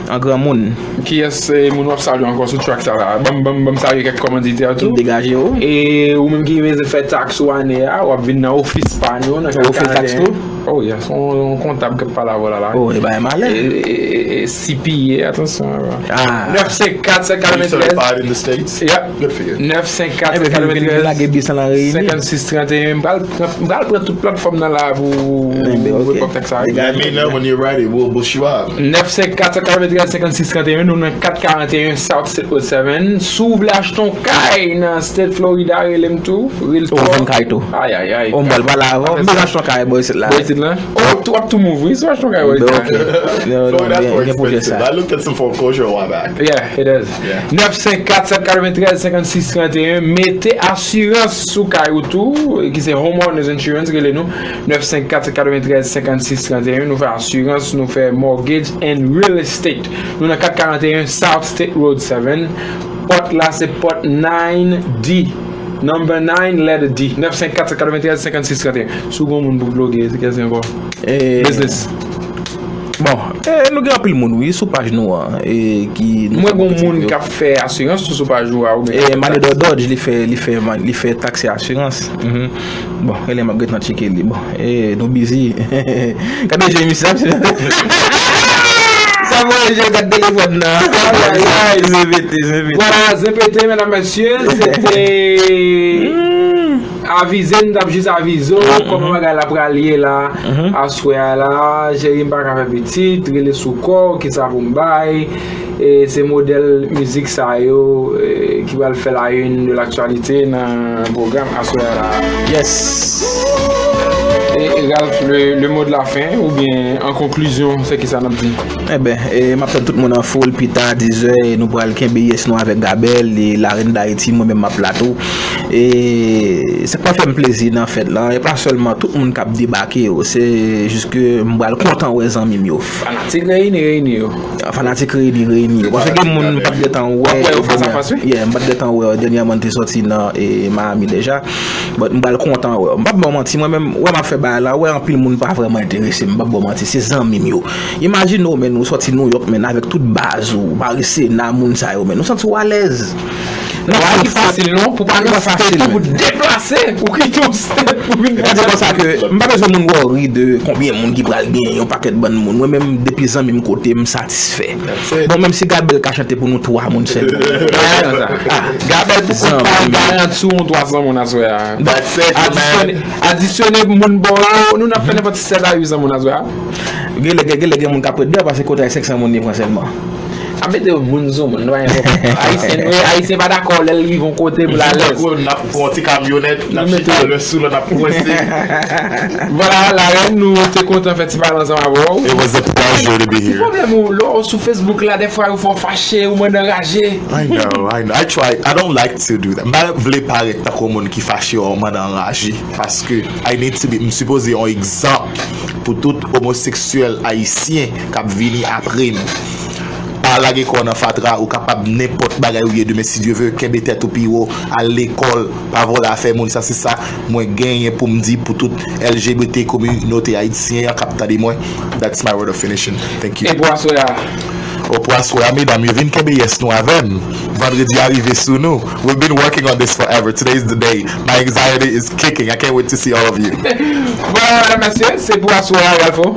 An granmoun. Kiyès se moun w ap salye ankò sou track sa la? Ban m, ban m, ban m salye kèk kòmanditè tou. Degaje w. E ou menm ki bezwen fè taks ou ane a, w ap vin nan ofis pa nou nan Ou fè taks tou? Oh, yeah, se yon, yon kontab k ap pale avè w la, la. Oh, e bagay malè. E, e, e, e, C P A, atansyon. Ah. Nèf senk kat sèt You katreventrèz certified in the States? Yeah. Good for you. Nèf senk kat sèt Ebyen, vin, vin, vin katreventrèz lage bis lan nan reyini. Senkann sis trant e en. M pral, m pral pran tout platfòm nan la pou Ebyen, ok. pou epòk sa. Degaj. Let me know when you're ready. We'll, we'll show up. Nèf senk kat sèt katreventrèz senkann sis trant e en, nou nan kat karant e en South State Road seven. Si w vle achte yon kay nan State Florida, rele m tou. Real Ou vann kay tou. Ay, ay, ay. Ou m pral pale avè w. M bezwen achte yon kay bò isit la. Bò isit la? Oh, w ap tou move, wi, si w achte yon kay bò isit la. Ok. Non, non, Florida gen, for gen pwojè expensive. Sa. I looked at some foreclosure a while back. Yeah, it is. Yeah. Nèf senk kat sèt katreventrèz senkann sis trant e en. Mete asirans sou kay ou tou, ki se Homeowners Insurance, rele nou. Nèf senk kat sèt katreventrèz senkann sis trant e en. Nou fè asirans, nou fè mortgage and real estate. Nou nan kat karant e en South State Road seven. Pòt la se pòt nine D. Number nine, letter D. Nèf senk kat sèt katreventrèz senkann sis trant e en. Si w gen yon moun pou ploge, se kèsyon ankò. Eh, Business. Bon, eh, nou gen anpil moun, wi, sou paj nou an. Eh, ki Mwen gen yon moun k ap fè asirans tou sou paj ou a, oubyen Eh, Mane Dododj, li fè, li fè, li fè tax e asirans. Mhm. Bon, e lè m ap gentan tcheke li. Bon, eh, nou busy. Gade je misye ap. Sa mwen je gade telefòn nan. Ay, ay, ay. Repete, repete. Vwala, repete, medam, mesye, se te avize, m t ap jis avize w kòman bagay la pral ye la, aswè a la, cheri, m pa ka fè pitit, rele sou kò w, kisa pou m bay, e se modèl mizik sa yo, e, ki pral fè la une de l'actualité nan pwogram aswè a la. Yes. E, e Ralph, le, le mot de la fin, oubyen an konklizyon, se kisa n ap di? Eben, e, m ap tann tout moun an full pita, dizè, e nou pral kenbe yes nou avèk Gabel, e Larèn Dayiti, mwen menm m ap la tou. E sa k pa fè m plezi nan fèt la, e pa sèlman tout moun k ap debake yo, se jis ke m pral kontan wè zanmi m yo. Fanatik reyini, reyini yo. Fanatik reyini, reyini yo. Paske gen moun m pa t gentan wè. Wè yo fas a fas, wi. Yeah, m pa t gentan wè. Dènyèman, m te sòti nan e, Miami deja. But m pral kontan wè. M p ap ba w manti, mwen menm, wè m ap fè bagay la, wè anpil moun pa vrèman enterese m, m p ap ba w manti, se zanmi m yo. Imajine w, menn, ou sòti New York, menn, avèk tout baz ou, Marisena, moun sa yo, menn, ou santi w alèz. Bagay ki fasil non, pou pa nan state ou pou deplase, ou kite yon state pou vin fè sa. Sa ke m pa bezwen moun worry de konbyen moun ki pral gen yon pakèt bann moun. Mwen menm, depi zanmi m kote m, satisfè. Bon, menm si Gabel ka chante pou nou twa moun sèlman. Gabel pou kout pa garanti yon twa san moun aswè a. That's it, man. Adisyone, adisyone moun bò yo, nou n ap fè nenpòt sèt a uit san moun aswè a. Genlè, genlè gen moun k ap ret byen, paske kota e senk san moun li pran sèlman. Ap mete moun sou moun, nou pa gen pwoblèm. Ayisyen, nou, Ayisyen pa dakò lè l rive yon kote pou l alèz. N ap pran ti kamyonèt, n ap chita lè sou lè n ap kwense. Vwala, Larèn, nou te kontan fè ti pale ansanm avè w. It was a pleasure to be here. Pwoblèm ou, lè w sou Facebook la, dèfwa yo fè w fache, ou mande anraje. I know, I know. I try. I don't like to do that. M pa vle parèt tankou yon moun ki fache ou mande anraje. Paske I need to be, m sipoze yon egzanp pou tout omoseksyèl ayisyen k ap vini apre m. Pa lage kò w nan fatra, ou kapab nenpòt bagay ou ye demen, si Dye ve, kenbe tèt ou pi wo, al lekòl, pa vòlè afè moun, sa se sa mwen genyen pou m di pou tout L G B T kominote ayisyen an k ap tande mwen. That's my word of finishing. Thank you. E pou aswè a? O, pou aswè a, medam, yo vin kenbe yes nou avè m. Vandredi a rive sou nou. We've been working on this forever. Today is the day. My anxiety is kicking. I can't wait to see all of you. Bon, medam, mesye, se pou aswè a, Ralpho.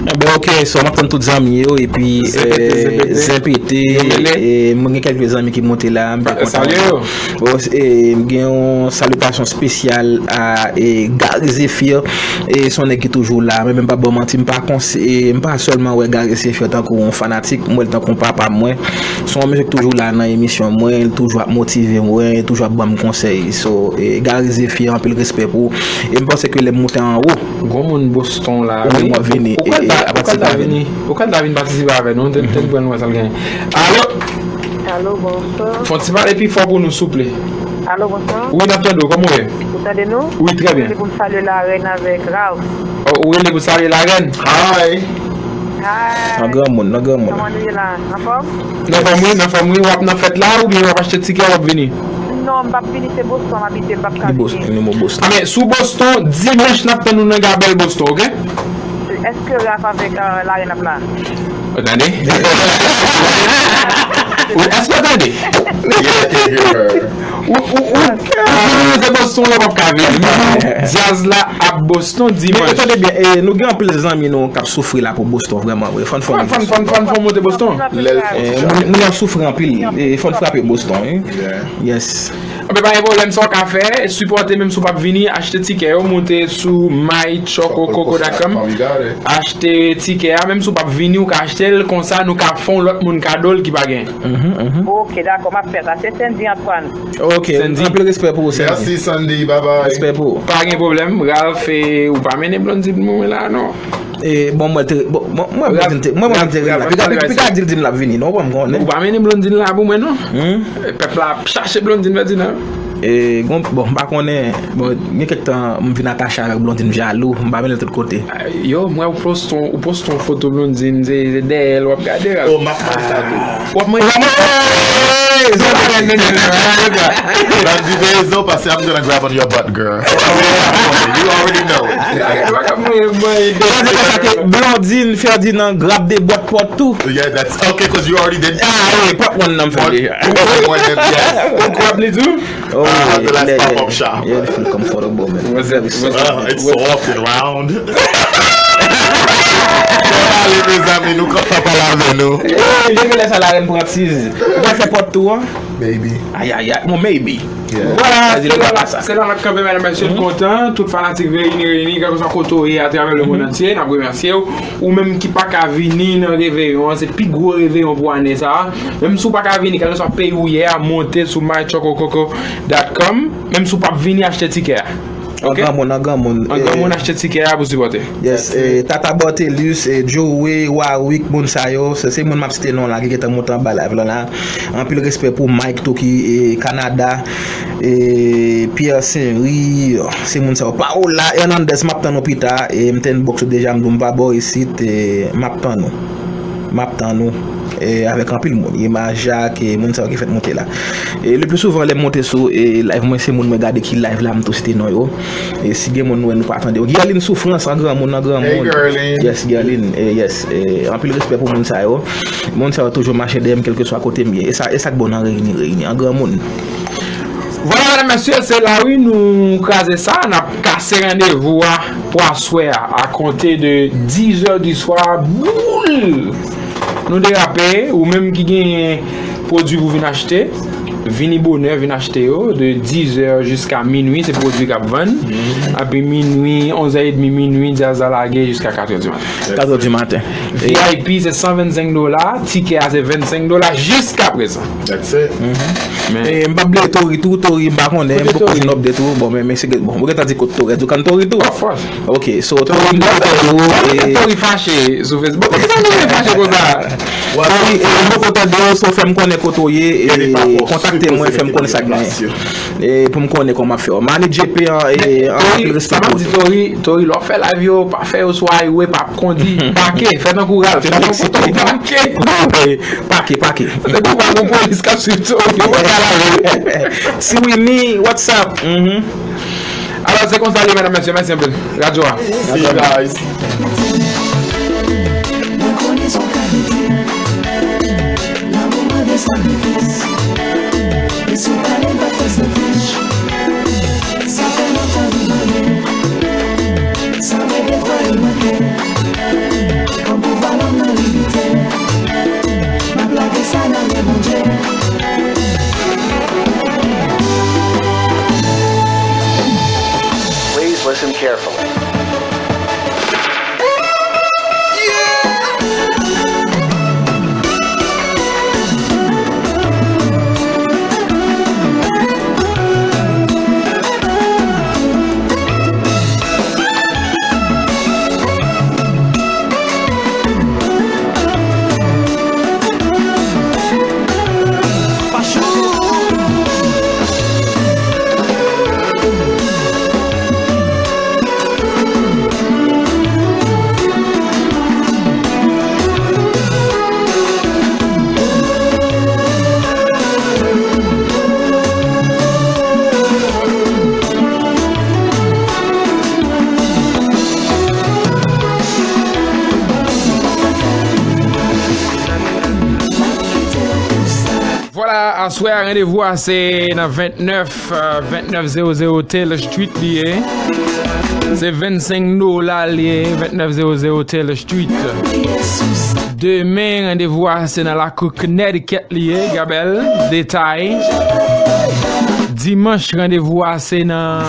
Bon, ok, so m ap tann tout zanmi yo, epi Zen pete, zen pete. Zen pete, Yo mele. E mwen gen kèlke zanmi ki monte la, m te kontan. Salye yo. Bon, e m gen yon salitasyon espesyal a e, Gary Zephyr, e se yon nèg ki toujou la. Mwen menm, m p ap ba w manti, m pa konse, e m pa sèlman wè Gary Zephyr tankou yon fanatik, m wè l tankou yon papa mwen. Se yon mesye ki toujou la nan emisyon mwen, li toujou ap motive mwen, li toujou ap ban m konsèy. So, e, Gary Zephyr, anpil respè pou ou. E m panse ke lè m moute anwo, Gon moun Boston la. Ou menm w ap vini, Ou pral e, ta, e, a ou pati pral ta de vini. Ou pral ta vin patisipe avè nou. Te, te pral wè sa l genyen. Alo, Alo, bonswa. fè yon ti pale pi fò pou nou, souple. Alo, bonswa. Wi, n ap tande w. Kòman w ye? Ou tande nou? Wi, trè byen. Se pou m salye Larèn avèk Ralph. Oh, ou rele pou salye Larèn? Hi. Hi. Nan granmoun, nan granmoun. Kòman nou ye la? Anfòm? Nan fòm wi, nan fòm wi. W ap nan fèt la oubyen w ap achte tikè, w ap vini? Non, m p ap vini, se Boston m abite, m p ap ka Li Boston, vini. li mo Boston. Men, sou Boston, dimanch n ap tann nou nan Gabèl Boston, ok? Èske Ralph avèk, euh, Larèn ap la? Tande? Ou, èske w tande? Yeah, I can hear her. Ou, ou, ou, ou vin rive Boston la, w p ap ka vini. Djaz la ap Boston dimanch. Men tande byen, e, nou gen anpil zanmi nou k ap soufri la pou Boston, vrèman, wi. Fò n fè yon... Fò n, fò n, fò n, fò n monte Boston. Lè l... E, moun, moun yo ap soufri anpil. E, fò n frape Boston, wi. Yeah. Yes. Anben, pa gen pwoblèm, sa w ka fè, sipòte, menm si w p ap vini, achte tikè yo, moute sou my choco coco dot com. Achte tikè a, menm si w p ap vini, ou ka achte l, konsa nou ka fè yon lòt moun kado l ki pa gen. Mhm, mhm. Ok, dakò, m ap fè sa. Se Sandy Antoine. Ok, Sandy. Anpil respè pou ou, Sandy. Mèsi, Sandy, bye bye. Respè pou ou. Pa gen pwoblèm, Ralph, e, ou pa mennen Blondine pou mwen la, non. E, bon, mwen te, bon, mwen, mwen Blondine te, mwen, mwen Blondine te la. Pika, pika di l di m l ap vini, non, bon, m konnen. Ou pa mennen Blondine la pou mwen, non. Hmm? Pèp la ap chache Blondine, Blondine, non. E, bon, bon, m pa konnen, bon, gen kèk tan, m vin atache avèk Blondine, m jalou, m pa mennen l tout kote. Yo, m wè ou poste yon, ou poste yon foto Blondine, se, se dèyè l w ap gade, Ralph. Oh, m ap manje sa tou. W ap manje sa tou? Hey! Zon pa gen Blondine, Blondine, Blondine. Blondine, fè rezon, paske I'm gonna grab on your butt, girl. You already know it. Blondine, Ferdinand, grab de bòt pòt tou. Yeah, that's okay, 'cause you already did. Ah, wi, pòt one nan m fè deja. Pòt one nan, yes. Ou grab li tou? Oh, yeah, the last pop-up shop. Yeah, you feel comfortable, man. Very soft. Ah, it's soft and round. Ale, mezanmi, nou kontan pale avè nou. Eh, depi lè sa, la rèn pran tiz. Ou pral fè pòt tou, an? Maybe. Ay, ay, ay. Bon, maybe. Vwala, se la, se la n ap kanpe, medam, mesye, n kontan. Tout fanatik Veyini Reyini, kèlkeswa kote w ye atravè lemonn antye, n ap remèsye w. Ou menm ki pa ka vini nan reveyon an, se pi gwo reveyon pou ane sa a. Menm si w pa ka vini, kèlkeswa peyi w ye a, monte sou my choco coco dot com. Menm si w p ap vini, achte tikè a. Ok? An granmoun, an granmoun. An granmoun, achte tikè a pou sipòte. Yes, eh, Tata Bortelus, eh, Joey, Warwick, moun sa yo, se, se moun m ap site non la, ki gentan monte anba live la, la. Anpil respè pou Mike tou ki, eh, Kanada, eh, Pierre Saint-Ry, se moun sa yo. Paola Hernandez, m ap tann ou pita, eh, m te inbox ou deja, m di w m pa bò isit, eh, m ap tann ou. M ap tann ou, eh, avèk anpil moun. Imaj ak, eh, moun sa yo ki fèk monte la. E le pli souvan, lè m monte sou, e, live mwen, se moun mwen gade ki live la, m tou site non yo. E si gen moun nou wè nou pa tande yo. Guerline Souffrance, an granmoun, an granmoun. Hey, Guerline. Yes, Guerline, e, yes. E, anpil respè pou moun sa yo. Moun sa yo toujou mache dèyè m, kèlkeswa kote m ye. E sa, e sa k bon nan reyini, reyini, an granmoun. Vwala, medam, mesye, se la wi, nou kraze sa, n ap kase randevou a pou aswè a, à compter de dix heures du soir, boul! Nou derape, ou menm ki gen pwodui pou vin achte, vini bonè, vin achte yo, de dix heures jusqu'à minuit, se pwodui k ap vann. Epi minui, onz è edmi, minui, djaz la lage jiska kat è di maten. Kat è di maten. V I P se san vennsenk dola, tikè a se vennsenk dola jiska prezan. That's it. Men e, m p ap bliye Tori tou, Tori m pa konnen, m poko fin update tou. Bon, men, men se, bon, mwen gentan di kot Tori, di w konn Tori tou. Of course. Ok, so Tori m poko tande w, e Tori fache sou Facebook. Poukisa Tori fache konsa? Tori, e, m poko tande w, so fè m konnen kote w ye, e kontakte mwen, fè m konnen sa k genyen. E pou m konnen kòman m ap fè. Mani J P an, e, anpil respè pou ou. Tori, Tori, lè w ap fè live yo, pa fè yo sou highway, pa kondi, pake, fè tankou Ralph, fè tankou Tori, pake. Pake, pake. Se tankou pa gon polis k ap swiv Tori. Tiwini, what's up? Mhm. Alò, se konsa l ye, medam, mesye, mèsi anpil. Radyo a. See you guys. Mwen konnen sa w ka mete. Lanmou mande sakrifis. Mesye pale pa fè selfish. Sa fè lontan li mande. Sa fè defwa li manke. An pouvwa lòm nan limite. M ap lage sa nan men Bondye. Please listen carefully. Aswè a, randevou a se nan vennèf, euh, vennèf zewo zewo Taylor Street li ye. Se vennsenk dola li ye, vennèf zewo zewo Taylor Street. Demen, randevou a se nan lakou Connecticut li ye, Gabel, detay. Dimanch, randevou a se nan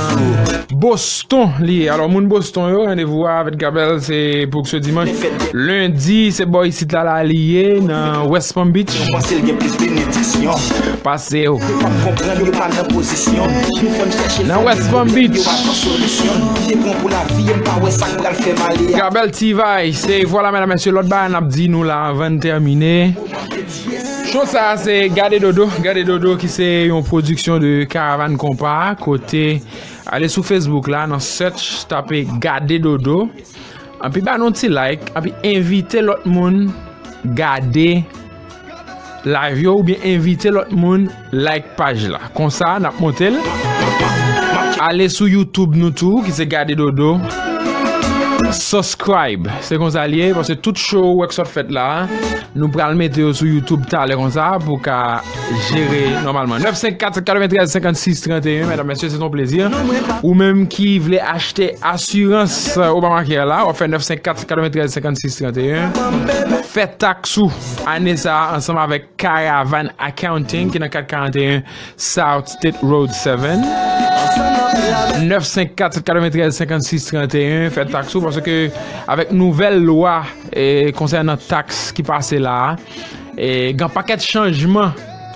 Boston li ye. Alò, moun Boston yo, randevou a avèk Gabel se pou se dimanch. Lendi, se bò isit la, la li ye, nan West Palm Beach. Pase yo. Nan West Palm Beach. Gabel T-Vice, se, vwala, medam, mesye, lòt bagay n ap di nou la, anvan n tèmine. Show sa a se Gade Dodo, Gade Dodo ki se yon pwodiksyon de Caravan Konpa, kote, ale sou Facebook la, nan search, tape Gade Dodo. Anpi ba nou ti like, anpi envite lòt moun gade live yo, oubyen envite lòt moun like paj la. Konsa, n ap monte l. Ale sou YouTube nou tou, ki se Gade Dodo. Subscribe. Se konsa l ye, paske tout show ou wè k sot fèt la, nou pral mete yo sou YouTube talè konsa pou ka jere nòmalman. Nèf senk kat, sèt katreventrèz, senkannsis, tranteyen, medam, mesye, se yon plezi. Ou menm ki vle achte asirans Obamacare la, w ap fè nèf senk kat, sèt katreventrèz, senkannsis, tranteyen. Fè taks ou ane sa a ansanm avèk Caravan Accounting ki nan kat karanteyen South State Road seven. Nèf senk kat, sèt katreventrèz, senkannsis, tranteyen. Fè taks ou, paske avèk nouvèl lwa, e, konsènan taks ki pase la a, e, gen pakèt chanjman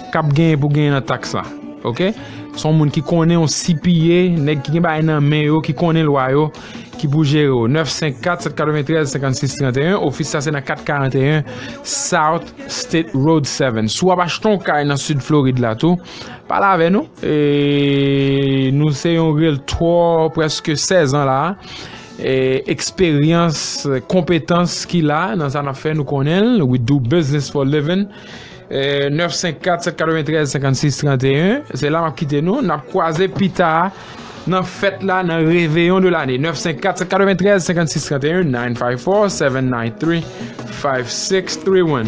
k ap genyen pou genyen nan taks la. Oke? Se yon moun ki konnen yon C P A, nèg ki gen bagay nan men yo, ki konnen lwa yo, ki pou jere w. Nèf senk kat, sèt katreventrèz, senkannsis, tranteyen. Ofis sa se nan kat karanteyen South State Road seven. Si w ap achte yon kay nan Sid Florid la tou, pale avè nou. E nou se yon realtor prèske sèz an la. E eksperyans, konpetans ki la nan sa n ap fè, nou konnen l. We do business for living. E, nèf senk kat, sèt katreventrèz, senkannsis, tranteyen. Se la m ap kite nou. N ap kwaze pita nan fèt la, nan reveyon de lane. Nèf senk kat, sèt katreventrèz, senkannsis, tranteyen, nine five four, seven nine three, five six three one.